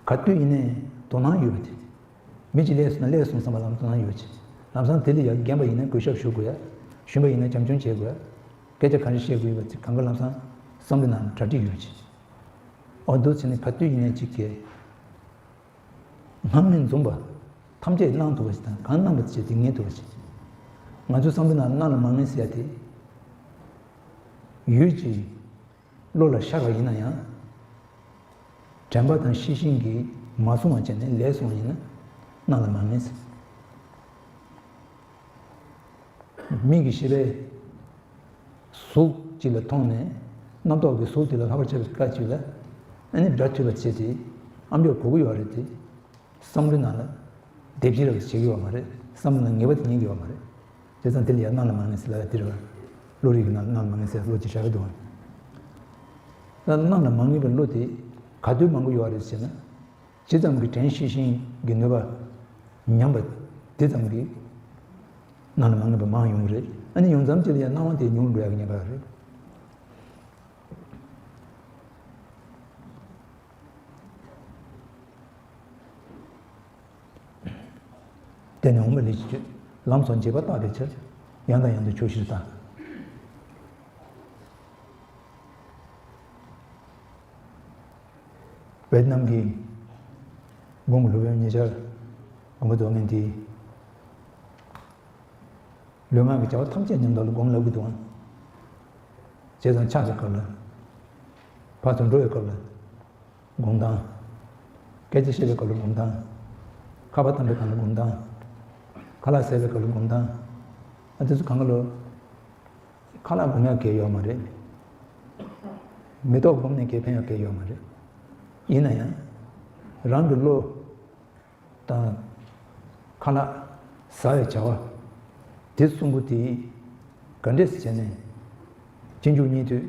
ག་དུས་ཡིན་ནའི་དོ་སྣང་ཡོད་པ་དེ། མི་གཅིག་ལེགས་སོང་ན་ལེགས་སོང་བསམ་པ་ལམ་དོ་སྣང་ཡོད་ཅིག་ལམ་སང་དེ་ལ་ཡང་རྒན་པ་ཡིན་ན་གུས་ཞབས་ཞུ་དགོས་ཡ། གཞོན་པ་ཡིན་ན་བྱམས་སྐྱོང་བྱེད་དགོས་ཡ། སྐད་ཆ་ག་རེ་བཤད་དགོས་ཡོད་པ་ཅིག་གང་ག་ལམ་སང་བསམ་བློའི་ནང་གྲ་སྒྲིག་ཡོད་ཅིག་འོ་འདུག་བྱས་ནས་ག་དུས་ཡིན་ནའི་ཅིག་གི་སྔར་མེད་འཛོམས་པ། ཐམས་ཅད་སྣང་ཐུབ་པ་ཞིག་དང་གང་སྣང་བ་དེ་བྱས་ཏེ་ངེས་ཐུབ་པ་ཞིག་ང་ཚོའི་བསམ་བློའི་ནང་སྣང་ལ་མ་ངེས་ཟེར་ཡ་དེ། ཡུལ་གྱི་བློ་ལ་ཤར་བ་ཡིན་ན་ཡང་། དྲན་པ་དང་ཤེས་བཞིན་གྱིས་མ་བཟུང་བ་བྱས་ནས་ལས་སོང་བ་ཡིན་ན་སྣང་ལ་མ་ངེས་ཟེར། མིག་གི་ཤེས་པས་གཟུགས་གཅིག་ལ་མཐོང་ནས་རྣམ་རྟོག་གི་གཟུགས་དེ་ལ་ལྷག་པར་བྱས་པའི་སྐད་ཅིག་ལ་ཨ་ནི་སྒྲ་ཐོས་པ་བྱས་ཏེ་ཨ་མཆོག་གོ་གི་ཡོད་རེད་དེ། བསམ་བློའི་ནང་ལ་སྡེབ་སྦྱོར་རབ་བྱེད་ཀྱི་ཡོད་མ་རེད། བསམ་བློའི་ནང་ངེས་པ་དེ་རྙེད་ཀྱི་ཡོད་མ་རེད། བྱས་ཙང་དེ་ལ་ཡང་སྣང་ལ་མ་ངེས་ཟེར་ལབ་ཡ་དེ་རེད་བ། བློ་རིག་གི་ནང་སྣང་ལ་མ་ངེས་ཟེར་བློ་ཅིག་བཞག་གི་འདུག་བ། ད་སྣང་ལ་མ་ངེས་པའི་བློ་དེ་ག་དུས་མང་པོ་ཡོད་རེད་ཟེར་ན། ཇི་ཙམ་གྱི་དྲན་ཤེས་བཞིན་གྱི་ནུས་པ་ཉམས་པ་དེ་ཙམ་གྱིས་སྣང་ལ་མ་ངེས་པ་མང་ཡོང་གི་རེད། ཨ་ནི་ཡོང་ཙམ་ཅིག་ལ་ཡང་སྣང་བ་དེ་ཉུང་རུ་འགྲོ་ཡག་གི་ཉེན་ཁ་ཡོད་རེད། དེ་ནས་འོངས་པ་ལས་ཀྱི་ཆོས། ལམ་སོགས་འབྱེད་པ་བརྟག་པའི་ཕྱིར། ཡང་དང་ཡང་དུ་ཆོས་བཞིར་བལྟ། ཝེ་ཏི་ནམ་གྱི་འབུམ་སློབ་དཔོན་ཉེ་ཆར་དགོངས་པ་རྫོགས་མཁན་དེས། ལུས་ངག་གི་བྱ་བ་ཐམས་ཅད་མཉམ་དུ་ལ་སྒོམ་ལབ་ཀྱི་འདུག་ཨང་། བྱས་ཙང་ཆགས་པའི་སྐབས་ལ། ཕར་ཚུར་འགྲོ་བའི་སྐབས་ལ། སྒོམ་སྟངས། སྐད་ཆ་བཤད་པའི་སྐབས་ལ་སྒོམ་སྟངས། ཁ་པར་བཏང་པའི་སྐབས་ལ་སྒོམ་སྟངས། ཁ་ལག་ཟས་པའི་སྐབས་ལ་སྒོམ་སྟངས། ཨ་དེ་ཚོ་གང་ག་ལོ། ཁ་ལག་སྒོམ་ཡག་གལ་ཡོད་མ་རེད། མེ་ཏོག་སྒོམ་ནས་གལ་ཕན་ཡག་གལ་ཡོད་མ་རེད། ཡིན་ན་ཡང་། རང་གི་བློ། དང་། ཁ་ལག་ཟ་བའི་བྱ་བ། དེ་གསུམ་པོ་དེ་ག་འདྲས་སེ་བྱས་ནས་གཅིག་མཇུག་གཉིས་མཐུད་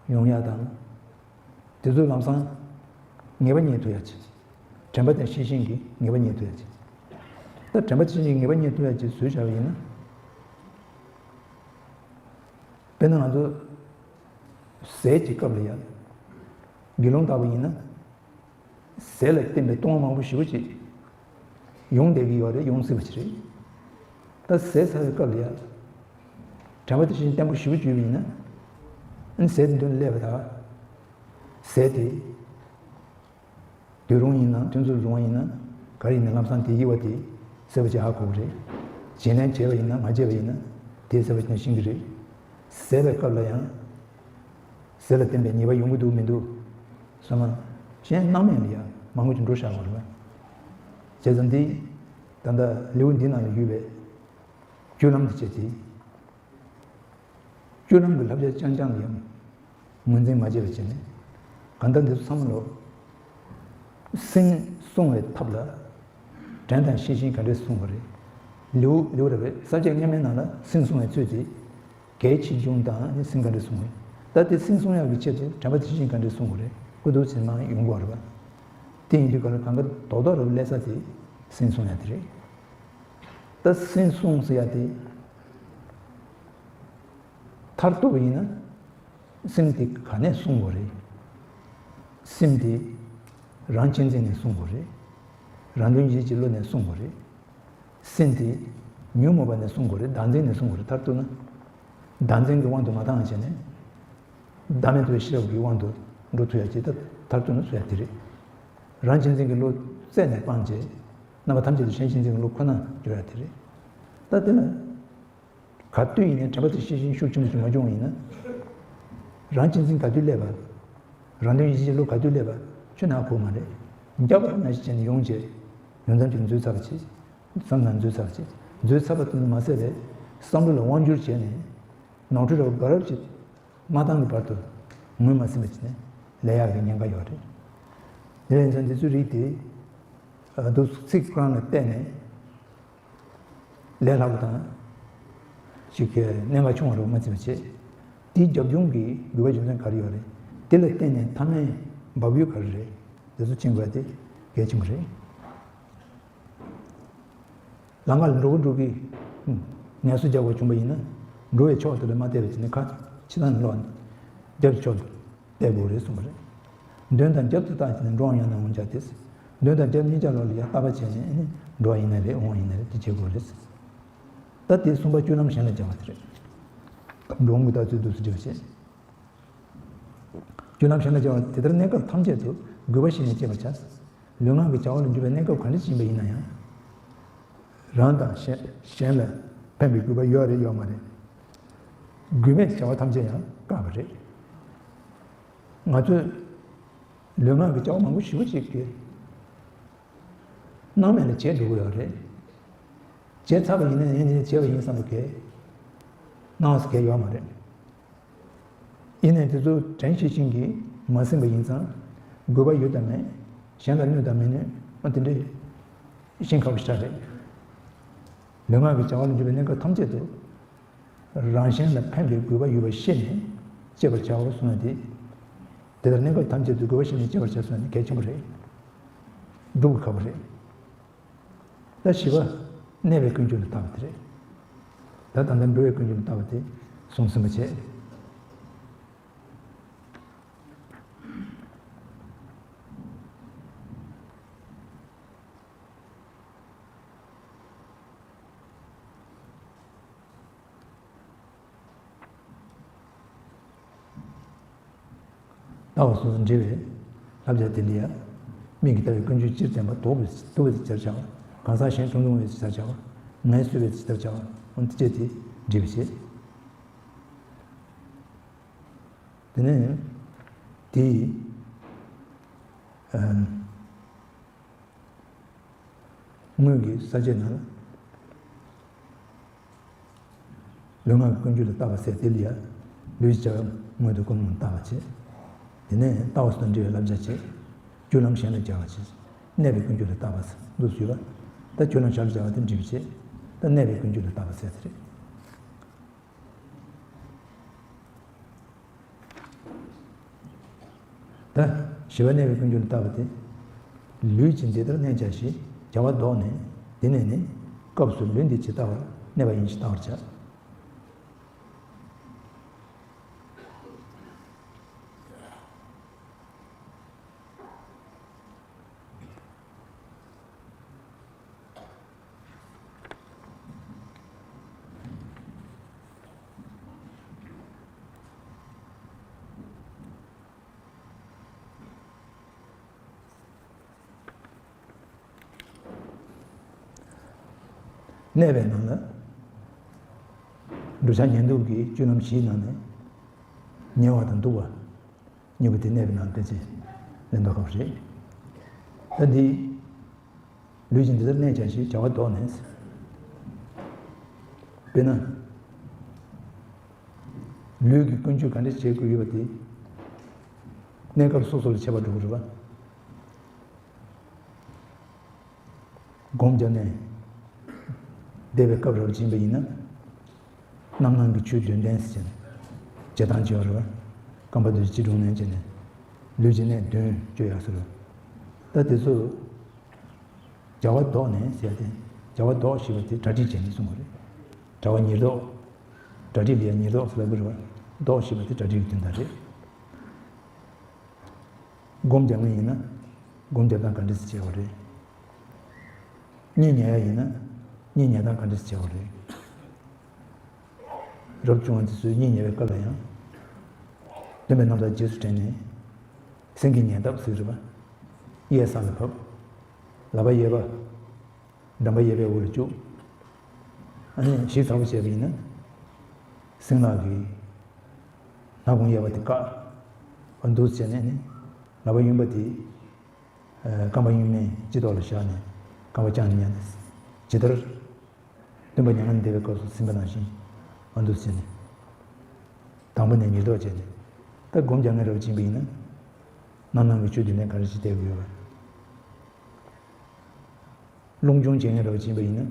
ཡོང་ཡག་དང་། དེ་ཚོ་ལམ་སང་ངེས་པ་རྙེད་ཐུབ་ཡག་ཅིག་དྲན་པ་དང་ཤེས་བཞིན་གྱིས་ངེས་པ་རྙེད་ཐུབ་ཡག་ཅིག་ད་དྲན་པ་ཤེས་བཞིན་གྱིས་ངེས་པ་རྙེད་ཐུབ་ཡག་ཅིག་བཟོས་བཞག་པ་ཡིན་ན། དཔེར་ན་ང་ཚོ་ཟས་ཀྱི་སྐབས་ལ་ཡང་ དགེ་སློང་ལྟ་བུ་ཡིན་ན། ཟས་ལ་བརྟེན་པའི་ལྟུང་བ་མང་པོ་ཞེ་པོ་ཅིག་ཡོང་བསྡད་ཀྱི་ཡོད་རེད། ཡོང་སྲིད་པ་ཅིག་རེད། ད་ཟས་ཟ་བའི་སྐབས་ལ་ཡ། དྲན་པ་དེ་བཞིན་བརྟན་པོ་ཞེ་པོ་ཅིག་ཡོད་པ་ཡིན་ན། ཨ་ནི་ཟས་དེ་མདུན་ལ་སླེབས་པ་དང་། ཟས་དེ། དུས་རུང་ཡིན་ན་ཕན་ཚུན་རུང་བ་ཡིན་ན། ག་རེ་ཡིན་ན་ལམ་སང་དེའི་དབྱེ་བ་དེ་གསལ་པོ་ཅིག་ཧ་གོ་གི་རེད། བྱས་ན་བྱས་པ་ཡིན་ན་མ་བྱས་པ་ཡིན་ན་དེ་གསལ་པོ་ཅིག་ཤེས་ཀྱི་རེད། ཟས་པའི་སྐབས་ལ་ཡང་། ཟས་ལ་བརྟེན་པའི་ཉེས་པ་ཡོང་གི་འདུག་མི་འདུག་བསམ་ན། གཞན་སྣང་མེད་ལ་ཡང་མང་པོ་ཅིག་འགྲོ་བཞག་པ་རེད་པ། བྱས་ཙང་འདི། ད་ལྟ་ལེའུ་འདི་ནང་ལ་ཡོད་པའི། སྤྱོད་ལམ་དེ་བྱས་ཏེ། སྤྱོད་ལམ་གྱི་བསླབ་བྱ་རྐྱང་རྐྱང་ལ་ཡང་ངོས་འཛིན་མ་བྱས་པ་བྱས་ནས། གང་ལྟར་འདི་ཚོ་ཚང་མ་ལོ། སེམས་བསྲུང་བའི་ཐབས་ལ། དྲན་དང་ཤེས་བཞིན་ག་འདྲས་བསྲུང་བ་རེད། ལེའུ་ལེའུ་རེ་བའི་ས་བཅད་སྔ་མའི་ནང་ལ་སེམས་བསྲུང་བའི་ཚུལ་དེ། གལ་ཆེ་ཆུང་དང་ནི་སེམས་ག་འདྲས་བསྲུང་བ་རེད། ད་དེ་སེམས་བསྲུང་ཡག་གི་ཆེད་དུ་དྲན་པ་དེ་ཤེས་བཞིན་ག་འདྲས་བསྲུང་བ་རེད། ཁོ་འདུག་ཚེ་མ་ཡོང་གི་རེད་པ། དེ་ཡིན་དུས་ག་ལ་གང་ག་རྡོག་རྡོག་རེ་བའི་ལས་ས་དེ་སེམས་བསྲུང་ཡག་དེ་རེད། ད་སེམས་བསྲུང་ཟེར་ཡག་དེ། མཐར་གཏུགས་པ་ཡིན་ན། སེམས་དེ་ག་ནས་བསྲུང་དགོས་རེད། སེམས་དེ་རང་གཅེས་འཛིན་ནས་བསྲུང་དགོས་རེད། རང་དོན་ཡིད་ཀྱི་བློ་ནས་བསྲུང་དགོས་རེད། སེམས་དེ་ཉོན་མོངས་པ་ནས་བསྲུང་དགོས་རེད། བདག་འཛིན་ནས་བསྲུང་དགོས་རེད། མཐར་གཏུགས་ན། བདག་འཛིན་གྱི་དབང་དུ་མ་བཏང་བ་བྱས་ནས། བདག་མེད་རྟོགས་པའི་ཤེས་རབ་ཀྱི་དབང་དུ་འགྲོ་ཐུབ་ཡག་ཅིག་ད་མཐར་གཏུགས་ན་བཟོ་ཡག་དེ་རེད། རང་གཅེས་འཛིན་གྱི་བློ་རྩད་ནས་སྤངས་བྱས། རྣམ་པ་ཐམས་ཅད་དུ་གཞན་གཅེས་འཛིན་གྱི་བློ་ཁོ་ན་སྦྱོར་ཡག་དེ་རེད། ད་དེ་ལ། ག་དུས་ཡིན་ནའི་དྲན་པ་དེ་ཤེས་བཞིན་ཤུགས་ཆེན་པོ་ཞིག་མ་བྱུང་བ་ཡིན་ན། རང་གཅེས་འཛིན་ག་དུས་སླེབས་པ། རང་དོན་ཡིད་ཀྱི་བློ་ག་དུས་སླེབས་པ་ཁྱོན་ནས་ཧ་གོ་མ་རེད། རྒྱབ་པ་ནང་བཞིན་བྱས་ནས་ཡོང་བྱས། ཡོང་ཙམ་ཅིག་འཛུལ་ཚར་བ་བྱས། བསམ་ནང་འཛུལ་ཚར་བ་བྱས། འཛུལ་ཚར་བ་དེ་ནི་མ་ཟད་པའི་བསམ་བློ་ལ་དབང་བསྒྱུར་བྱས་ནས། ནོར་འཁྲུལ་ར་བ་ག་རབ་ཅིག་མ་བཏང་གི་བར་དུ་ངོས་མ་ཟིན་པ་བྱས་ནས་ལས་ཡག་གི་ཉེན་ཁ་ཡོད་རེད། དེ་ལས་ཡིན་ཙང་འདི་ཚོའི་རིགས་དེ། ཨ་འདུག་ཚིག་རྐང་ལ་བལྟས་ནས། ལས་སླ་པོ་དང་། ཅིག་གི་གནད་འགག་ཆུང་བ་རུ་མ་བརྩི་བ་བྱེད། དེའི་རྒྱབ་ལྗོངས་ཀྱི་དགོས་པ་རྒྱུ་མཚན་ག་རེ་ཡོད་རེད། དེ་ལ་བརྟེན་ནས་མཐའ་མའི་འབབ་ཡུལ་ག་རེ་རེད། དེ་ཚོ་མཁྱེན་དགོས་དེ་གལ་ཆེན་པོ་རེད། ལམ་ཁ་ལ་འགྲོ་གི་འགྲོ་གི། ངལ་གསོ་རྒྱག་དགོས་བྱུང་བ་ཡིན་ན། འགྲོ་བའི་ཕྱོགས་དེ་ལ་མ་བལྟས་པ་བྱས་ནས་ཁ་ཕྱི་ནང་ལོག་རྒྱབ་ཀྱི་ཕྱོགས་སུ་བལྟས་དགོས་རེད་གསུངས་པ་རེད། མདུན་དང་རྒྱབ་ཏུ་བལྟས་བྱས་ནས་འགྲོ་འོང་ཡང་ན་འོང་བྱ་སྟེ། མདུན་དང་རྒྱབ་གཉིས་ཆ་ལོགས་ལ་ཡང་བལྟ་བ་བྱས་ནས་ནི་འགྲོ་བ་ཡིན་ན་རེད་འོང་བ་ཡིན་ན་རེད་དེ་བྱེད་དགོས་རེད། ད་དེ་གསུམ་པ་སྤྱོད་ལམ་གཞན་ལ་སྦྱར་བ་དེ་རེད། འགྲོ་འོང་གི་ལྟ་ཚུལ་འདུག་སེ་འབྲི་བ་བྱེད། སྤྱོད་ལམ་གཞན་ལ་སྦྱར་བ་དེ་ལྟར་གནས་སྐབས་ཐམས་ཅད་དུ་དགོས་པ་བཞིན་ནས་སྤྱད་པར་བྱ། ལུས་ངག་གི་བྱ་བ་ལ་འཇུག་པའི་གནས་སྐབས་ག་འདྲ་ཞིག་ཡིན་པ་ཡིན་ན་ཡང་། རང་དང་གཞན་གཞན་ལ་ཕན་པའི་དགོས་པ་ཡོད་རེད་ཡོད་མ་རེད། དགོས་མེད་བྱ་བ་ཐམས་ཅད་ཡང་བཀག་པ་རེད། ང་ཚོས་ལུས་ངག་གི་བྱ་བ་མང་པོ་ཞེ་པོ་ཅིག་གི་སྣང་མེད་ལ་བྱེད་འགྲོ་གི་ཡོད་རེད། བྱས་ཚར་བ་ཡིན་ན་ཡིན་ནའི་བྱས་པ་ཡིན་བསམ་པ་གས་སྣང་བ་ཟེར་མཁན་ཡོད་མ་རེད། ཡིན་ནའི་དེ་ཚོ་དྲན་ཤེས་བཞིན་གྱིས་མ་ཟིན་པ་ཡིན་ཙང་དགོས་པ་ཡོད་དམ་མེད། གཞན་ལ་གནོད་དམ་མི་གནོད། ཨ་དེ་འདྲའི་ཤེས་ཁག་པོ་ཞེ་དྲག་རེད། ལུས་ངག་གི་བྱ་བ་ལ་འཇུག་པའི་གནས་སྐབས་ཐམས་ཅད་དུ། རང་གཞན་ལ་ཕན་པའི་དགོས་པ་ཡོད་པ་ཤེས་ནས་སྤྱད་པར་བྱའོ་གསུངས་ན་དེ། དེ་ལྟར་གནས་སྐབས་ཐམས་ཅད་དུ་དགོས་པ་ཤེས་ནས་སྤྱད་པར་བྱ་གསུངས་ན་དེ་གལ་ཆེན་པོ་རེད། སྒྲུབ་དགོས་ཁག་པོ་རེད། ད་བཞི་པ། གནས་པའི་ཀུན་སྤྱོད་ལ་ལྟ་བ་དེ་རེད། ད་ད་ལྟ་འགྲོ་བའི་ཀུན་སྤྱོད་ལ་ལྟ་བ་དེ་གསུངས་ཟིན་པ་བྱས། ལྟ་བ་སོ་སོར་འབྲེལ་བའི་བསླབ་བྱ་དེ་འདྲ་ཡང་། མིག་གིས་ལྟ་བའི་ཀུན་སྤྱོད་སྤྱིར་བསྟན་པ་རྟོགས་པའི་རྟོགས་པའི་ཕྱིར་བྱ་བ། གང་ཟག་གཞན་སྟོང་རུང་བའི་ཕྱིར་བྱ་བ། ངལ་གསོ་བའི་ཕྱིར་བྱ་བ། འོ་དེ་བཅས་དེ་འབྲེལ་བའི་ཕྱིར། དེ་ནས་དེའི་ཨམ། དངོས་ཀྱི་ས་བཅད་ནང་ལ། ལུས་ངག་གི་ཀུན་སྤྱོད་ལ་ལྟ་བ་ཟེར་དེ་ལ་ཡང་། ལུས་ཀྱི་བྱ་བ་དངོས་དང་ཀུན་སློང་ལ་ལྟ་བ་བྱེད། དེ་ནས་ལྟ་བ་སོགས་དང་འབྲེལ་བའི་བསླབ་བྱ་བྱེད། སྤྱོད་ལམ་གཞན་ལ་སྦྱར་བ་བྱེད། གནས་པའི་ཀུན་སྤྱོད་ལ་ལྟ་བ་ཟེར་འདུག་ཟེར་བ། ད་སྤྱོད་ལམ་གཞན་ལ་སྦྱར་བ་དེ་འབྲི་བ་བྱེད། ད་གནས་པའི་ཀུན་སྤྱོད་ལ་ལྟ་བ་ཟེར་དེ་རེད། ད་བཞི་པ་གནས་པའི་ཀུན་སྤྱོད་ལ་ལྟ་བ་སྟེ། ལུས་ཀྱིས་འདི་ལྟར་གནས་བྱ་ཞེས་བྱ་བ་བཟློག་ནས། དེ་ནས་ནི། སྐབས་སུ་ལུས་འདི་ཇི་ལྟ་བར་གནས་པ་ཡིན་ཞེས་བལྟ་བར་བྱ། གནས་པའི་ནང་ལ། བསྒྲུབ་བྱ་ཉལ་འདུག་གི་སྤྱོད་ལམ་བཞིའི་ནང་ནས། ཉལ་བ་དང་འདུག་པ། གཉིས་པོ་དེ་གནས་པའི་ནང་ཕལ་ཆེར་ལེན་མདོག་ཁ་པོ་རེད། ད་འདི། ལུས་ཀྱི་འདི་ལྟར་གནས་བྱ་ཞེས་བྱ་བ་ལྡོག་ནས། དཔེར་ན། ལུས་ཀྱི་ཀུན་སྤྱོད་ག་འདྲ་བྱེད་དགོས་ཡོད་པ་དེ། གནས་སྐབས་སོ་སོ་ལ་ཁྱད་པར་འགྲོ་གི་རེད་པ། སྒོམ་བརྒྱབ་ནས། བསྡད་པའི་སྐབས་རབ་ཅིག་ཡིན་པ་ཡིན་ན། རྣམ་སྣང་གི་ཆོས་བདུན་ལྡན་ཟེར་བྱས་ནས། བྱེད་སྟངས་བྱེད་པ་རེད་པ། རྐང་པ་འདི་ཅི་སྒྲུང་ནས་བྱས་ནས། ལུས་ཀྱི་གནས་བདུན་སྤྱོད་ཡག་ཟེར་བ། ད་དེ་ཚོ། བྱ་བ་ལྡོག་ནས་ཟེར་ཏེ། བྱ་བ་ལྡོག་ཞེས་པ་དེ་གྲ་སྒྲིག་བྱས་ནས་གསུངས་པ་རེད། བྱ་བ་ཉེར་བསྡོགས། གྲ་སྒྲིག་ལ་ཡང་ཉེར་བསྡོགས་ཟེར་ལབ་ཀྱི་རེད་པ། ལྡོག་ཞེས་པ་དེ་གྲ་སྒྲིག་གི་དོན་དག་རེད། སྒོམ་རྒྱག་མཁན་ཡིན་ན། སྒོམ་རྒྱག་སྟངས་ག་འདྲ་སེ་བྱེད་པ་རེད། གཉིད་ཉལ་ཡ་ཡིན་ན། གཉིད་ཉལ་སྟངས་ག་འདྲ་སེ་བྱེད་པ་རེད། རབ་བྱུང་བ་དེ་ཚོས་གཉིད་ཉལ་བའི་སྐབས་ལ་ཡང་། སྟོན་པའི་རྣམ་ཐར་རྗེས་སུ་དྲན་ནས། སེང་གེ་ཉལ་སྟབས་ཟེར་རེད་པ། གཡས་ས་ལ་བབས། ལག་པ་གཡས་པ། འགྲམ་པ་གཡས་པའི་འོག་ལ་བཅུག་ཨ་ནི་ཞིབ་ཚགས་པོ་བྱས་པ་ཡིན་ན། སྲིན་ལག་གིས་སྣ་ཁུང་གཡས་པ་དེ་བཀག་འོ་འདུག་བྱས་ནས་ནི། ལག་པ་གཡོན་པ་དེ། རྐང་པ་གཡོན་མའི་སྤྱི་ཏོག་ལ་བཞག་ནས་རྐང་པ་བརྐྱངས་ནས་ཉལ་ནས། ཇི་ལྟར། སྟོན་པ་མྱ་ངན་འདས་པའི་སྐབས་སུ་ཟིན་པ་ནང་བཞིན། འོ་འདུག་བྱས་ནས། དང་པོ་ནས་ཉེར་བསྡོགས་བྱས་ནས། ད་སྒོམ་རྒྱག་མཁན་རབ་ཅིག་ཡིན་པ་ཡིན་ན། རྣམ་སྣང་གི་ཆོས་བདུན་ལྡན་ག་རེ་ཞིག་བསྡད་དགོས་པ། རླུང་སྦྱོང་བྱེད་མཁན་རབ་ཅིག་ཡིན་པ་ཡིན་ན།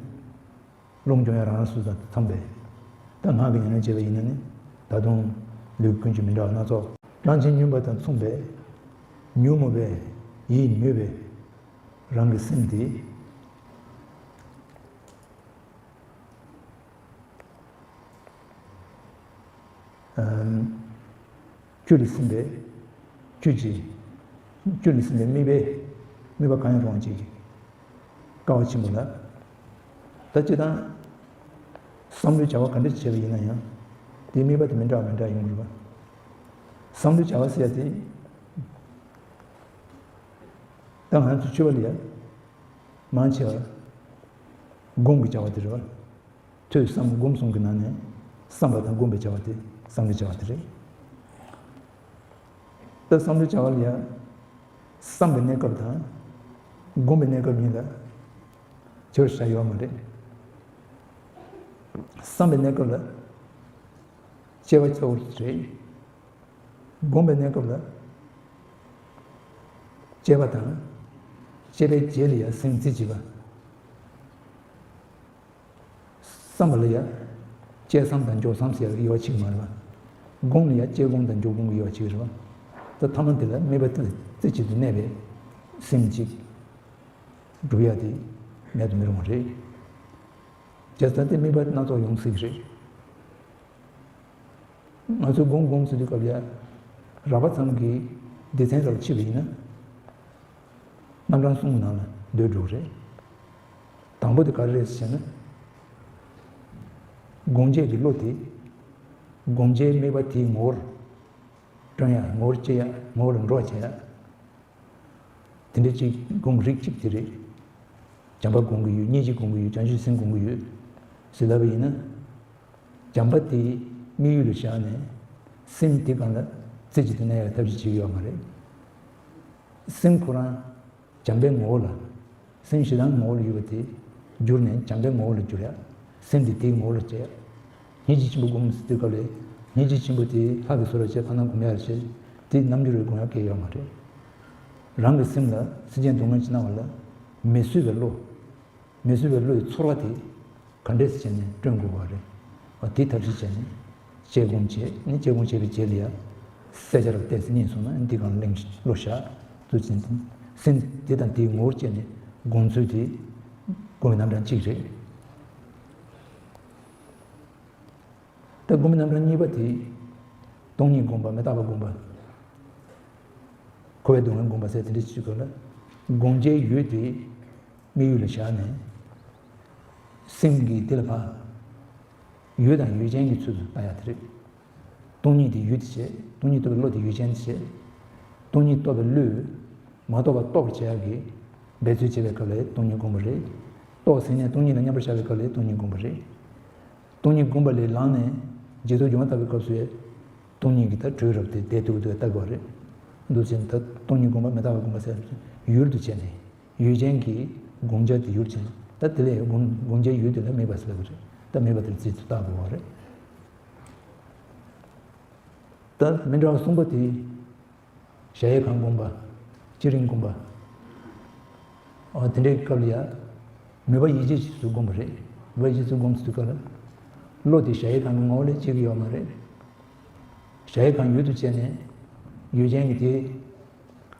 རླུང་སྦྱོང་ཡང་རང་རང་སོ་སོ་དང་འཚམས་པས། ད་ངག་གི་ཉམས་ལེན་བྱས་པ་ཡིན་ན་ནི། ད་དུང་ལུས་ཀུན་གྱི་མི་འདྲ་བ་སྣ་ཚོགས། རླང་ཆེན་སྙོམས་པ་དང་མཚུངས་པས། ཉོན་མོངས་པས་ཡིད་མྱོས་པའི་རང་གི་སེམས་དེ། ཨམ། བཅུད་ལས་ཟིན་པའི། བཅུད་ཀྱི། བཅུད་ལས་ཟིན་པའི་དམིགས་པའི། དམིགས་པ་གང་ཡང་རུང་བ་ཅིག་གིས། དཀའ་བ་ཆེན་པོ་ལ། ད་སྤྱིར་བཏང་། བསམ་བློའི་བྱ་བ་ག་འདྲ་བྱས་པ་ཡིན་ན་ཡང་། དེའི་དམིགས་པ་དེ་མི་འདྲ་བ་མི་འདྲ་བ་ཡོང་གི་རེད་པ། བསམ་བློའི་བྱ་བ་ཟེར་ཡ་དེ། ད་ང་ཚོ་ཆོས་པ་ལ་ཡ། མང་ཆེ་བ། སྒོམ་གྱི་བྱ་བ་དེ་རེད་པ། ཐོས་བསམ་སྒོམ་གསུམ་གྱི་ནང་ནས་བསམ་པ་དང་སྒོམ་པའི་བྱ་བ་དེ་བསམ་བློའི་བྱ་བ་དེ་རེད། ད་བསམ་བློའི་བྱ་བ་ལ་ཡང་བསམ་པའི་གནས་སྐབས་དང་སྒོམ་པའི་གནས་སྐབས་གཉིས་ལ་ཁྱད་པར་ཆེ་ཡོད་མ་རེད། བསམ་པའི་གནས་སྐབས་ལ་དཔྱད་པ་གཙོ་བོ་རེད། སྒོམ་པའི་གནས་སྐབས་ལ་དཔྱད་པ་དང་། དཔྱད་པའི་རྗེས་ལ་ཡང་སེམས་རྩིས་བྱེད་པ། བསམ་པ་ལ་ཡང་དཔྱད་བསམ་དང་འཇོག་བསམ་ཟེར་ཡག་དབྱེ་བ་ཕྱེ་གི་མ་རེད་པ། སྒོམ་ལ་ཡང་དཔྱད་སྒོམ་དང་འཇོག་སྒོམ་གྱི་དབྱེ་བ་ཕྱེ་གི་རེད་པ། ད་ཐ་མ་དེ་ལ་དམིགས་པ་རྩེ་གཅིག་ཏུ་གནས་པའི་སེམས་གཅིག་སྒྲུབ་ཡག་དེ་མེད་དུ་མི་རུང་བ་རེད། བྱས་ཙང་དེ་དམིགས་པ་སྣ་ཚོགས་ཡོང་སྲིད་ཀྱི་རེད། ང་ཚོས་སྒོམ་སྒོམ་ཟེར་དུས་སྐབས་ལ་ཡ། རགས་པ་ཙམ་གྱི་སྡེ་ཚན་རབ་ཕྱེ་བ་ཡིན་ན། རྣམ་གྲངས་གསུམ་གྱི་ནང་ལ་འདུས་འགྲོ་གི་རེད། དང་པོ་དེ་ག་རེ་རེད་ཟེར་ན། སྒོམ་བྱེད་ཀྱི་བློ་དེ། སྒོམ་བྱེད་དམིགས་པ་དེའི་ངོ་བོར། སྟོན་ཡ། ངོ་བོར་སྐྱེ་ཡ། ངོ་བོ་ལ་འགྲོ་བྱེད་ཡ། དེ་འདྲ་ཅིག་སྒོམ་རིགས་གཅིག་དེ་རེད། བྱམས་པ་སྒོམ་གྱི་ཡོད། སྙིང་རྗེ་སྒོམ་གྱི་ཡོད། བྱང་ཆུབ་སེམས་སྒོམ་གྱི་ཡོད། ཟེར་ལབ་པ་ཡིན་ན། བྱམས་པ་དེ་དམིགས་ཡུལ་ལ་བཞག་ནས། སེམས་དེ་སྒང་ལ་རྩེ་གཅིག་ཏུ་གནས་ཡག་ཐབས་ཤེས་བྱེད་ཀྱི་ཡོད་མ་རེད། སེམས་ཁོ་རང་བྱམས་པའི་ངོ་བོ་ལ། སེམས་ཞེ་སྡང་ངོ་བོ་ལ་ཡོད་པ་དེ་བསྒྱུར་ནས་བྱམས་པའི་ངོ་བོ་ལ་བསྒྱུར་ཡ། སེམས་དེ་དེའི་ངོ་བོ་ལ་བྱེད་ཡ། སྙིང་རྗེ་ཆེན་པོ་སྒོམ་ཟེར་དུས་སྐབས་ལ། སྙིང་རྗེ་ཆེན་པོ་དེ་ལྷ་གིས་གསོལ་བ་བྱས། ཕར་ན་སྒོམ་ཡ་རེད་བྱས། དེ་རྣམ་འགྱུར་བའི་སྒོམ་ཡ་གང་ཡང་ཡོད་མ་རེད། རང་གི་སེམས་ལ་སེམས་ཅན་སྡུག་བསྔལ་ཅིག་སྣང་བ་ལ། མི་བཟོད་པའི་བློ། མི་བཟོད་པའི་བློ་ཡི་ཚོར་བ་དེ་ག་འདྲས་སེ་བྱས་ནས་བསྐྲུན་དགོས་པ་རེད། འོ་དེ་ཐབས་ཤེས་བྱས་ནས་དཔྱད་སྒོམ་བྱས་ནས། དཔྱད་སྒོམ་བྱས་པའི་རྗེས་ལ་ཡང་བསལ་བྱ་རབ་གཏད་ཟེར་གཉིས་སོང་ན། འདི་སྒང་ལ་གླེང་བློ་བཞག་དུས་ཙམ་དུ། སེམས་དེ་དང་དེའི་ངོ་བོར་བཅས་ནས་སྒོམ་ཚུལ་དེ་སྒོམ་པའི་རྣམ་གྲངས་གཅིག་རེད། ད་སྒོམ་པའི་རྣམ་གྲངས་གཉིས་པ་དེ། སྟོང་ཉིད་སྒོམ་པ། མི་རྟག་པ་སྒོམ་པ། འཁོར་བའི་སྡུག་བསྔལ་སྒོམ་པ་ཟེར་དེ་འདྲ་ཅིག་ཡོད་ལ། སྒོམ་བྱའི་ཡུལ་དེ་དམིགས་ཡུལ་ལ་བཞག་ནས། སེམས་ཀྱིས་དེ་ལ་ཕར་ཡུལ་དང་ཡུལ་ཅན་གྱི་ཚུལ་དུ་ལྟ་ཡག་དེ་རེད། སྟོང་ཉིད་དེ་ཡུལ་དུ་བྱས། སྟོང་ཉིད་རྟོགས་པའི་བློ་དེ་ཡུལ་ཅན་དུ་བྱས། སྟོང་ཉིད་རྟོགས་པའི་བློས་མ་རྟོགས་པ་རྟོགས་པར་བྱེད་ཡག་གི་འབད་རྩོལ་བྱེད་པའི་སྐབས་ལ་སྟོང་ཉིད་སྒོམ་པ་རེད། རྟོགས་ཟིན་ནས་སྟོང་ཉིད་ལ་མཉམ་པར་བཞག་པའི་སྐབས་ལ་སྟོང་ཉིད་སྒོམ་པ་རེད། སྟོང་ཉིད་སྒོམ་པ་ལས་ལངས་ནས་རྗེས་ཐོབ་སྦྱོང་བ་བཏབ་པའི་སྐབས་སུ་ཡང་སྟོང་ཉིད་ཀྱི་ད་གྲོལ་རབ་དེ་བསྡད་འདུག་འདུག་ལྟ་དགོས་རེད། འདུག་ཟེར་ནས་ད་སྟོང་ཉིད་སྒོམ་པ་མི་རྟག་པ་སྒོམ་པ་ཟེར་ཡུལ་དུ་བྱས་ནས་ཡུལ་ཅན་གྱི་སྒོམ་བྱ་དེ་ཡུལ་ཅན་ད་དེ་ལས་སྒོམ་སྒོམ་བྱའི་ཡུལ་དེ་ལ་དམིགས་པ་ཟེར་དགོས་རེད། ད་དམིགས་པ་དེར་རྩིས་སུ་བཏགས་དགོས་པ་རེད། ད་མི་འདྲ་བ་གསུམ་པོ་དེ། གཞལ་ཡས་ཁང་སྒོམ་པ། སྤྱི་རིམ་སྒོམ་པ། ཨ་དེ་འདྲའི་སྐབས་ལ་ཡང་མོས་པ་ཡིད་བྱེད་ཀྱི་ཚུལ་སྒོམ་པ་རེད། མོས་པ་ཡིད་བྱེད་ཀྱི་ཚུལ་སྒོམ་ཚུལ་སྐབས་ལ། བློ་དེ་གཞལ་ཡས་ཁང་གི་ངོ་བོ་ལས་སྐྱེ་གི་ཡོད་མ་རེད། གཞལ་ཡས་ཁང་ཡུལ་དུ་བྱས་ནས་ཡུལ་ཅན་གྱི་དེ་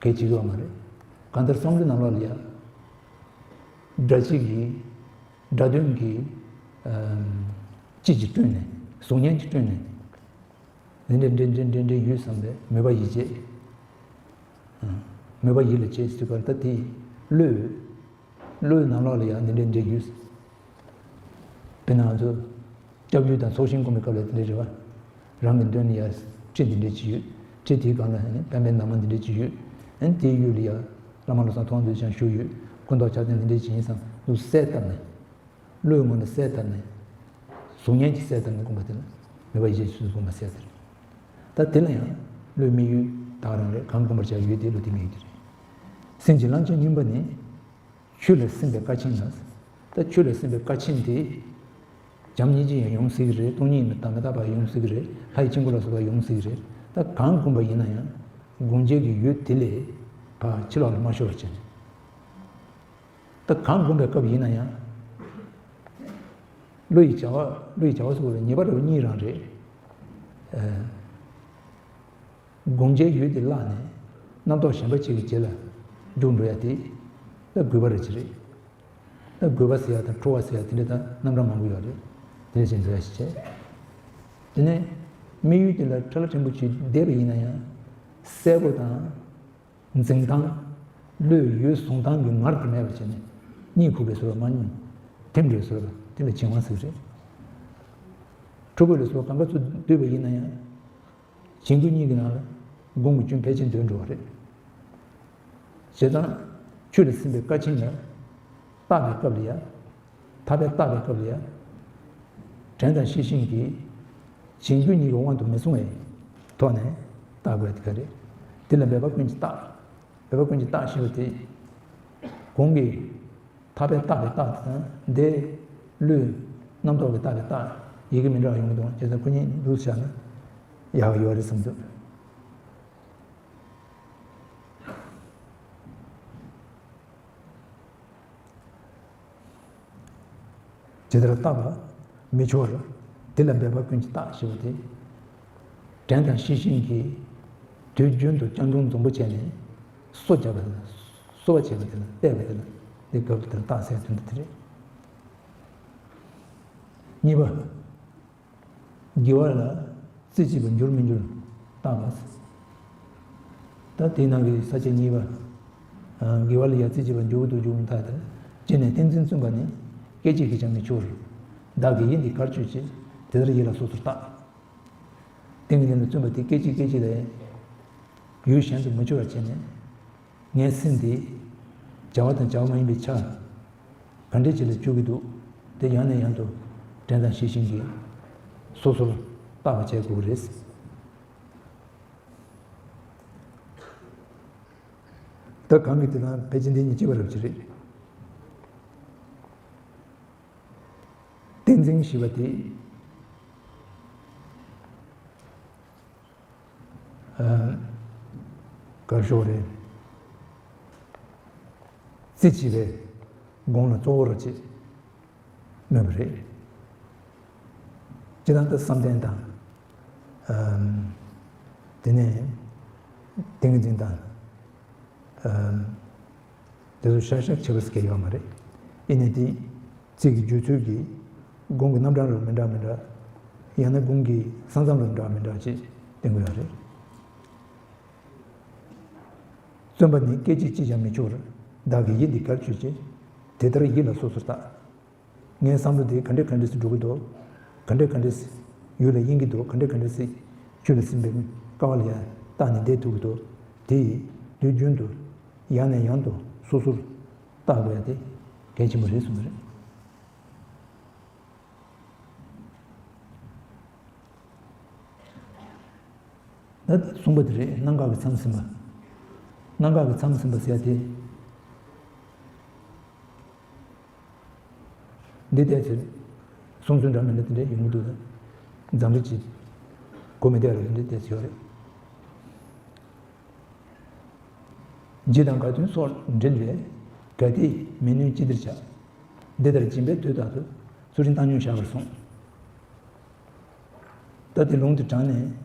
གལ་ཆེ་གི་ཡོད་མ་རེད། གང་ལྟར་བསམ་བློའི་ནང་ལོགས་ལ་ཡང་སྒྲ་གཅིག་གིས་སྒྲ་དོན་གྱི་ཨམ་སྤྱི་གཅིག་བསྐྲུན་ནས་གཟུགས་བརྙན་གཅིག་བསྐྲུན་ནས། འདི་འདྲའི་འདྲེ་འདྲེ་འདྲེ་འདྲེ་ཡུལ་བསམ་པས་མོས་པ་ཡིད་བྱེད། མོས་པ་ཡིད་ལ་བྱེད་ཟེར་བ་ད་དེ་བློས། བློའི་ནང་ལོགས་ལ་ཡང་འདི་འདྲའི་འདྲེ་ཡུལ། དཔེར་ན་ང་ཚོ་སྐྱབས་ཡུལ་དང་ཚོགས་ཞིང་སྒོམ་པའི་སྐབས་ལ་དེ་འདྲའི་རེད་བ། རང་གི་མདུན་ལ་ཡང་ཁྲི་འདི་འདྲའི་ཅིག་ཡོད། ཁྲི་དེའི་སྒང་ལ་ཡང་པད་མའི་འདབ་མ་འདི་འདྲའི་ཅིག་ཡོད། ཨན་དེའི་ཡུལ་ལ་ཡང་བླ་མ་བློ་བཟང་མཐོང་ཚུལ་ཅན་བཞུགས་ཡོད། སྐུ་མདོག་ཕྱག་མཚན་འདི་འདྲའི་ཅིག་ཡིན་བསམ་དུ་གསལ་བཏབ་ནས། བློའི་ངོས་ནས་གསལ་བཏབ་ནས། གཟུགས་བརྙན་གྱིས་གསལ་བཏབ་ནས་སྒོམ་པ་དེ་ལ་མོས་པ་ཡིད་བྱེད་ཀྱི་ཚུལ་སྒོམ་པ་ཟེར་ཏེ། ད་དེ་ལ་ཡང་བློའི་དམིགས་ཡུལ་དག་རང་རེད། གང་སྒོམ་པར་བྱ་ཡུལ་དེ་བློ་དེ་དམིགས་ཡུལ་དེ་རེད། སེམས་ཀྱི་བླང་བྱ་གཉིས་པ་ནི། ཆོས་ལ་སེམས་པའི་དཀའ་ཆེམས་ལ། ད་ཆོས་ལ་སེམས་པའི་དཀའ་ཆེམས་དེ། བྱམས་སྙིང་རྗེ་ཡང་ཡོང་སྲིད་ཀྱི་རེད། སྟོང་ཉིད་མི་རྟག་མི་རྟག་པ་ཡོང་སྲིད་ཀྱི་རེད། ལྷ་ཡི་དཀྱིལ་འཁོར་ལ་སོགས་པ་ཡོང་སྲིད་ཀྱི་རེད། ད་གང་སྒོམ་པ་ཡིན་ན་ཡང་། སྒོམ་བྱེད་ཀྱི་ཡུལ་དེ་ལས་ཕར་ཕྱི་ལོགས་ལ་མ་ཤོར་བ་བྱས་ནས། ད་གང་སྒོམ་པའི་སྐབས་ཡིན་ན་ཡང་། བློ་ཡི་བྱ་བ་བློ་ཡི་བྱ་བ་སོགས་ལ་ཉེས་པ་རེ་བ་གཉིས་རང་རེད། ཨ་སྒོམ་བྱའི་ཡུལ་དེ་བརླག་ནས་རྣམ་རྟོག་གཞན་པ་ཅིག་གི་རྗེས་ལ་རྒྱུག་འགྲོ་ཡ་དེ་ད་རྒུད་པ་རེ་ཅིག་རེད། ད་རྒུད་པ་ཟེར་ཡ་དང་ཁྲོ་བ་ཟེར་ཡ་དེ་འདྲ་ད་རྣམ་གྲངས་མང་པོ་ཡོད་རེད། དེ་འདྲ་ཅིག་འཛིན་ཡ་ཞིག་བྱས། དེ་ནས་དམིགས་ཡུལ་དེ་ལ་ཁྲ་ལ་ཕྲན་བུ་ཅིག་བསྡད་པ་ཡིན་ན་ཡང་གསལ་པོ་དང་། འཛིན་སྟངས། བློས་ཡུལ་བཟུང་སྟངས་ཀྱི་ངར་དེ་མེད་པར་བྱས་ནས་གཉིད་ཁུག་པའི་བཟོ་འདྲ་མ་སྙོམས། ཐིམ་པའི་བཟོ་འདྲ་དེ་ལ་བྱིང་བ་ཟེར་རེད། ཕྲུ་གུ་ལ་སོགས་གང་ག་ཚོད་སྡོད་པ་ཡིན་ན་ཡང་། བྱིང་རྒོད་གཉིས་ཀྱི་ནང་ལ་སྒོམ་གྱི་སྐྱོན་ཕལ་ཆེར་འདོན་འགྲོ་བ་རེད། བྱས་ཙང་། ཆོས་ལ་སེམས་པའི་དཀའ་ཆེམས་ལ། བརྟག་པའི་སྐབས་ལ་ཡང་། ཐར་པའི་བརྟག་པའི་སྐབས་ལ་ཡང་། དྲན་དང་ཤེས་བཞིན་གྱིས། བྱིང་རྒོད་གཉིས་ཀྱི་དབང་དུ་མི་སོང་བའི་ཐོག་ནས་བརྟག་དགོས་ཡ་དེ་ག་རེད། དེ་ལ་འབད་པ་ཀུན་གྱིས་བརྟག་འབད་པ་ཀུན་གྱིས་བརྟག་ཞེས་པ་དེ། གོང་གི་ཐར་པའི་བརྟག་པའི་བརྟག་དང་འདི་བློའི་རྣམ་རྟོག་གི་བརྟག་པའི་བརྟག་ཡི་གེ་མི་འདྲ་བ་ཡོང་གི་འདུག་བྱས་ཙང་ཁོ་གཉིས་འདུག་བྱས་ན་ཡག་ཡོད་རེད་བསམ་འདུག་ཇི་ལྟར་བརྟག་པ་མི་འཆོར། དེ་ལ་འབད་པ་ཀུན་གྱིས་བརྟག་ཞེས་པ་དེ། དྲན་དང་ཤེས་བཞིན་གྱིས་དུས་རྒྱུན་དུ་སྤྱང་གྲུང་འཛོམས་པོ་བྱས་ནས་གསོ་བྱ་བ་དེ་ལ་གསོ་བ་བྱས་པ་དེ་ལ་བལྟས་པ་དེ་ལ་འདི་སྐབས་དེར་བརྟག་ཟེར་དོན་དུ་དེ་རེད། གཉིས་པ། དགེ་བ་ལ་རྩེ་གཅིག་པར་འགྱུར་མི་འགྱུར་བརྟག་པ། ད་དེའི་ནང་གི་ས་བཅད་གཉིས་པ། དགེ་བ་ལ་ཡང་རྩེ་གཅིག་པར་འགྱུར་གྱི་འདུག་འགྱུར་མི་འདུག་ད་ལྟ་ཅི་ནས་ཏིང་འཛིན་བཙུན་པ་ནི། སྐད་ཅིག་གིས་ཀྱང་མི་འཆོར། བདག་གི་ཡིད་འདི་གར་གཅོད་ཅེས། དེ་ལྟར་ཡིད་ལ་སོ་སོར་བརྟག་ཏིང་ངེ་འཛིན་ལ་བརྩོན་པ་དེ་སྐད་ཅིག་སྐད་ཅིག་ལ་ཡང་། ཡུལ་གཞན་དུ་མི་འཆོར་བར་བྱས་ནས། ངའི་སེམས་འདི་བྱ་བ་དང་བྱ་བ་མ་ཡིན་པའི་ཆ་ག་འདྲ་ཅིག་ལ་འཇུག་གི་འདུག་དེ་ཡང་ནས་ཡང་དུ་དྲན་དང་ཤེས་བཞིན་གྱིས་སོ་སོར་བརྟག་པ་བྱེད་དགོས་ཀྱི་རེད། ད་གང་གིས་དེ་དང་ཕལ་ཆེར་འདི་གཉིས་གཅིག་པ་རབ་ཅིག་རེད། ཏིང་འཛིན་ཞེས་པ་དེ། གར་ཤོག་རེད། རྩེ་གཅིག་པའི་དགོངས་ལ་གཙོ་བོར་བྱེད་སྨོས་པ་རེད། སྤྱིར་བཏང་དུ་བསམ་གཏན་དང་། དེ་ནས་ཏིང་ངེ་འཛིན་དང་། དེ་ཚོ་ཤག་ཤག་བྱེད་པ་ཟེར་མཁན་ཡོད་མ་རེད། ཡིན་ནའི་དེ། ཚིག་གི་བརྗོད་ཚུལ་གྱིས། སྒོམ་གྱི་རྣམ་གྲངས་རུ་མི་འདྲ་མི་འདྲ། ཡང་ན་སྒོམ་གྱི་ས་མཚམས་རུ་འདྲ་མི་འདྲ་ཅེས་བསྟན་གྱི་ཡོད་རེད། བརྩོན་པ་ནི་སྐད་ཅིག་གཅིག་ཀྱང་མི་འཆོར། བདག་གི་ཡིད་འདི་གར་གཅོད་ཅེས། དེ་ལྟར་ཡིད་ལ་སོ་སོར་བརྟག་ངའི་བསམ་བློ་འདི་ག་འདྲས་ག་འདྲས་སུ་འགྲོ་གི་འདུག་ག་འདྲས་ག་འདྲས་ཡུལ་ལ་གཡེང་གི་འདུག་ག་འདྲས་ག་འདྲས་སུ་ཆོས་ལ་སེམས་པའི་ཀ་བ་ལ་ཡང་བརྟག་ནས་བསྡད་ཐུབ་ཀྱི་འདུག་དེ་ཡིས་དུས་རྒྱུན་དུ་ཡང་ནས་ཡང་དུ་སོ་སོར་བརྟག་དགོས་ཡ་དེ་གལ་ཆེན་པོ་རེད་གསུངས་པ་རེད། ད་གསུམ་པ་དེ་རེད། གནམ་འགག་གི་མཚམས་ཟིན་པ། གནམ་འགག་གི་མཚམས་ཟིན་པ་ཟེར་ཡ་དེ། འདི་ལྟས་ཚེ། གསུང་ཚུལ་འདྲ་མི་འདྲ་དེ་འདྲ་ཡོང་གི་འདུག་ད། འཛམ་བུ་གཅིག་གོ་མི་བདེ་བ་རེད། འདི་ལྟས་ཚེ་ཡོད་རེད། རྗེ་དང་དགའ་སྟོན་སོགས་འདྲེན་པས། གལ་ཏེ་མི་ནུས་ཅི་བདེར་བྱ། འདི་ལྟར་སྦྱིན་པའི་དུས་རྟག་ཏུ། ཚུལ་ཁྲིམས་བཏང་སྙོམས་བྱ་བར་གསུངས། ད་དེ་ལུང་དེ་དྲངས་ནས།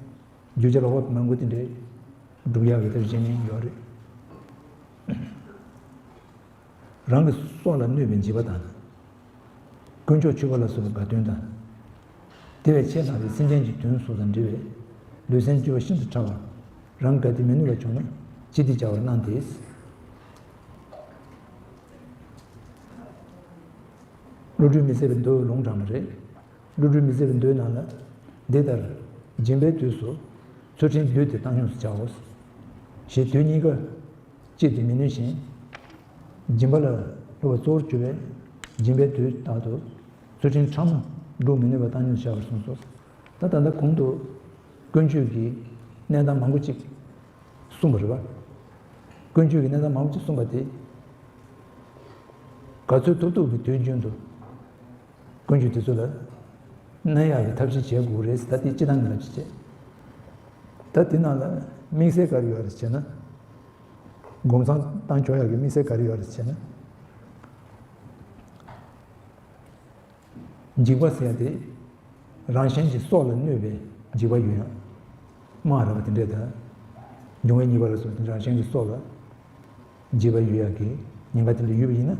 རྒྱུ་ཆ་ལོག་པ་མང་པོ་དེ་འདྲའི་སྒྲུབ་ཡག་གི་ཐབས་གཞན་ཡང་ཡོད་རེད། རང་གི་སྲོག་ལ་གནོད་པའི་འཇིགས་པ་དང་། དཀོན་མཆོག་མཆོད་པ་ལ་སོགས་པའི་དགའ་སྟོན་དང་། དེ་བས་ཆེས་ལྷག་པའི་སེམས་ཅན་གྱི་དོན་སོགས་དང་འབྲེལ་བའི་ལུས་སེམས་སྤྱོད་པ་ཤིན་ཏུ་ཕྲ་བ། རང་གལ་ཏེ་མི་ནུས་པ་བྱུང་ན་ཅི་སྟེ་བྱ་བར་གནང་སྟེ། བློ་གྲོས་མི་ཟད་པའི་མདོའི་ལུང་དྲངས་པ་རེད། བློ་གྲོས་མི་ཟད་པའི་མདོའི་ནང་ལ། འདི་ལྟར་སྦྱིན་པའི་དུས་སུ། ཚུལ་ཁྲིམས་བསྡུས་ཏེ་བཏང་སྙོམས་སུ་བྱའོ། ཞེས་དུས་གཉིས་ཀ་གཅིག་ཏུ་མི་ནུས་ཤིང་། སྦྱིན་པ་ལ་སློབ་པ་གཙོ་བོར་གྱུར་པས། སྦྱིན་པའི་དུས་རྟག་ཏུ་ཚུལ་ཁྲིམས་ཕྲ་མོ་སྒྲུབ་མི་ནུས་པ་བཏང་སྙོམས་སུ་བྱ་བར་གསུངས་སོ། ད་ད་ལྟ་གོང་དུ་དཀོན་མཆོག་གི་གནས་སྟངས་མང་པོ་ཅིག་གསུངས་པ་རེད་པ། དཀོན་མཆོག་གི་གནས་སྟངས་མང་པོ་ཅིག་གསུངས་པ་དེ། ག་ཚོད་ཐུབ་ཐུབ་ཀྱིས་དུས་རྒྱུན་དུ། དཀོན་མཆོག་དེ་ཚོ་ལ་གནས་ཡག་གི་ཐབས་ཤེས་བྱེད་དགོས་རེད། ད་དེ་སྤྱི་བཏང་གི་ལབ་ཅིག་བྱས། ད་དེ་ནང་ལ་དམིགས་བསལ་ག་རེ་ཡོད་རེད་ཟེར་ན། སྒོམ་གསུམ་བཏང་ཆོག་ཡག་གི་དམིགས་བསལ་ག་རེ་ཡོད་རེད་ཟེར་ན། འཇིགས་པ་ཟེར་ཡ་དེ་རང་གཞན་གྱི་སྲོག་ལ་གནོད་པའི་འཇིགས་པ་ཡོད་ཡང་། དམག་རེད་པ་དེ་འདྲས་དང་། འབྱུང་བའི་ཉེས་པ་ལ་སོགས་པའི་རང་གཞན་གྱི་སྲོག་ལ་འཇིགས་པ་ཡོད་ཡག་གི་ཉེན་ཁ་དེ་འདྲ་ཡོད་པ་ཡིན་ན།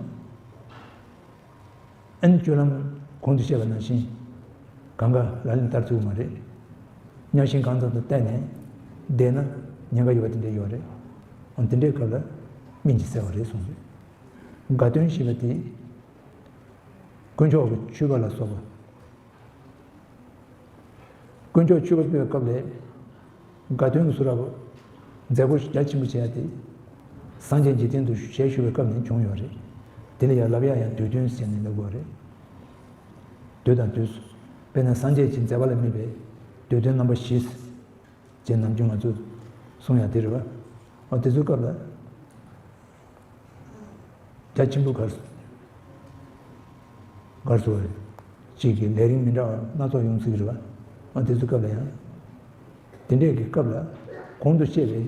ཨ་ནི་སྤྱོད་ལམ་གོང་དུ་བཤད་པ་ནང་བཞིན་གང་ག་ལག་ལེན་བསྟར་ཐུབ་ཀྱི་མ་རེད། གཉའ་ཤིང་གང་ཙམ་དུ་བལྟས་ནས་བསྡད་ན་ཉེན་ཁ་ཡོད་པ་དེ་འདྲ་ཡོད་རེད། འོ་དེ་འདྲའི་སྐབས་ལ་སྨན་གྱིས་བསལ་བ་རེད་གསུངས་རེད། དགའ་སྟོན་ཞེས་པ་དེ་དཀོན་མཆོག་གི་མཆོད་པ་ལ་སོགས་པ། དཀོན་མཆོག་མཆོད་པ་ཕུལ་བའི་སྐབས་ལ། དགའ་སྟོན་གྱི་གསུང་རབ་མཛད་སྒོ་རྒྱ་ཆེན་པོ་བྱས་ཏེ། སངས་རྒྱས་འཇིག་རྟེན་དུ་ཞལ་བཞུགས་པའི་སྐབས་ནས་བྱུང་ཡོད་རེད། དེ་ལ་ཡང་ལབ་ཡག་ཡང་འདོད་དོན་ཟེར་ནས་ལབ་དགོས་རེད། འདོད་དང་འདོད་གསོལ། དཔེར་ན་སངས་རྒྱས་ཀྱི་མཛད་པ་ལ་དམིགས་པའི་འདོད་དོན་རྣམ་པ་བཞི། ཅེས་ནམ་རྒྱུན་ང་ཚོས་གསུང་ཡག་དེ་རེད་པ། འོ་དེ་ཚོའི་སྐབས་ལ། རྒྱ་ཆེན་པོ་གར་སོང་། གར་སོང་བས། གཅིག་གི་ལས་རིམ་མི་འདྲ་བ་སྣ་ཚོགས་ཡོང་སྲིད་ཀྱི་རེད་པ། ཨ་དེ་ཚོའི་སྐབས་ལ་ཡང་། དེ་འདྲས་ཀྱི་སྐབས་ལ་གོང་དུ་བཤད་པའི་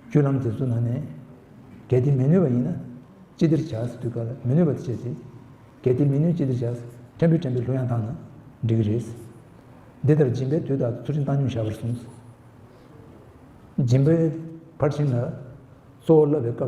སྤྱོད་ལམ་དེ་ཚོ་ནང་ནས་གལ་ཏེ་མི་ནུས་པ་ཡིན་ན་ཅི་བདེར་བྱ་ཟེར་དུས་སྐབས་ལ་མི་ནུས་པ་དེ་བྱས་ཏེ། གལ་ཏེ་མི་ནུས་ཅི་བདེར་བྱ། ཕྲན་བུ་ཕྲན་བུ་ལྷོད་ཡངས་བཏང་ན་འགྲིག་གི་རེད། འདི་ལྟར་སྦྱིན་པའི་དུས་རྟག་ཏུ་ཚུལ་ཁྲིམས་བཏང་སྙོམས་བྱ་བར་གསུངས། སྦྱིན་པའི་ཕར་ཕྱིན་ལ་གཙོ་བོར་བསླབ་པའི་སྐབས།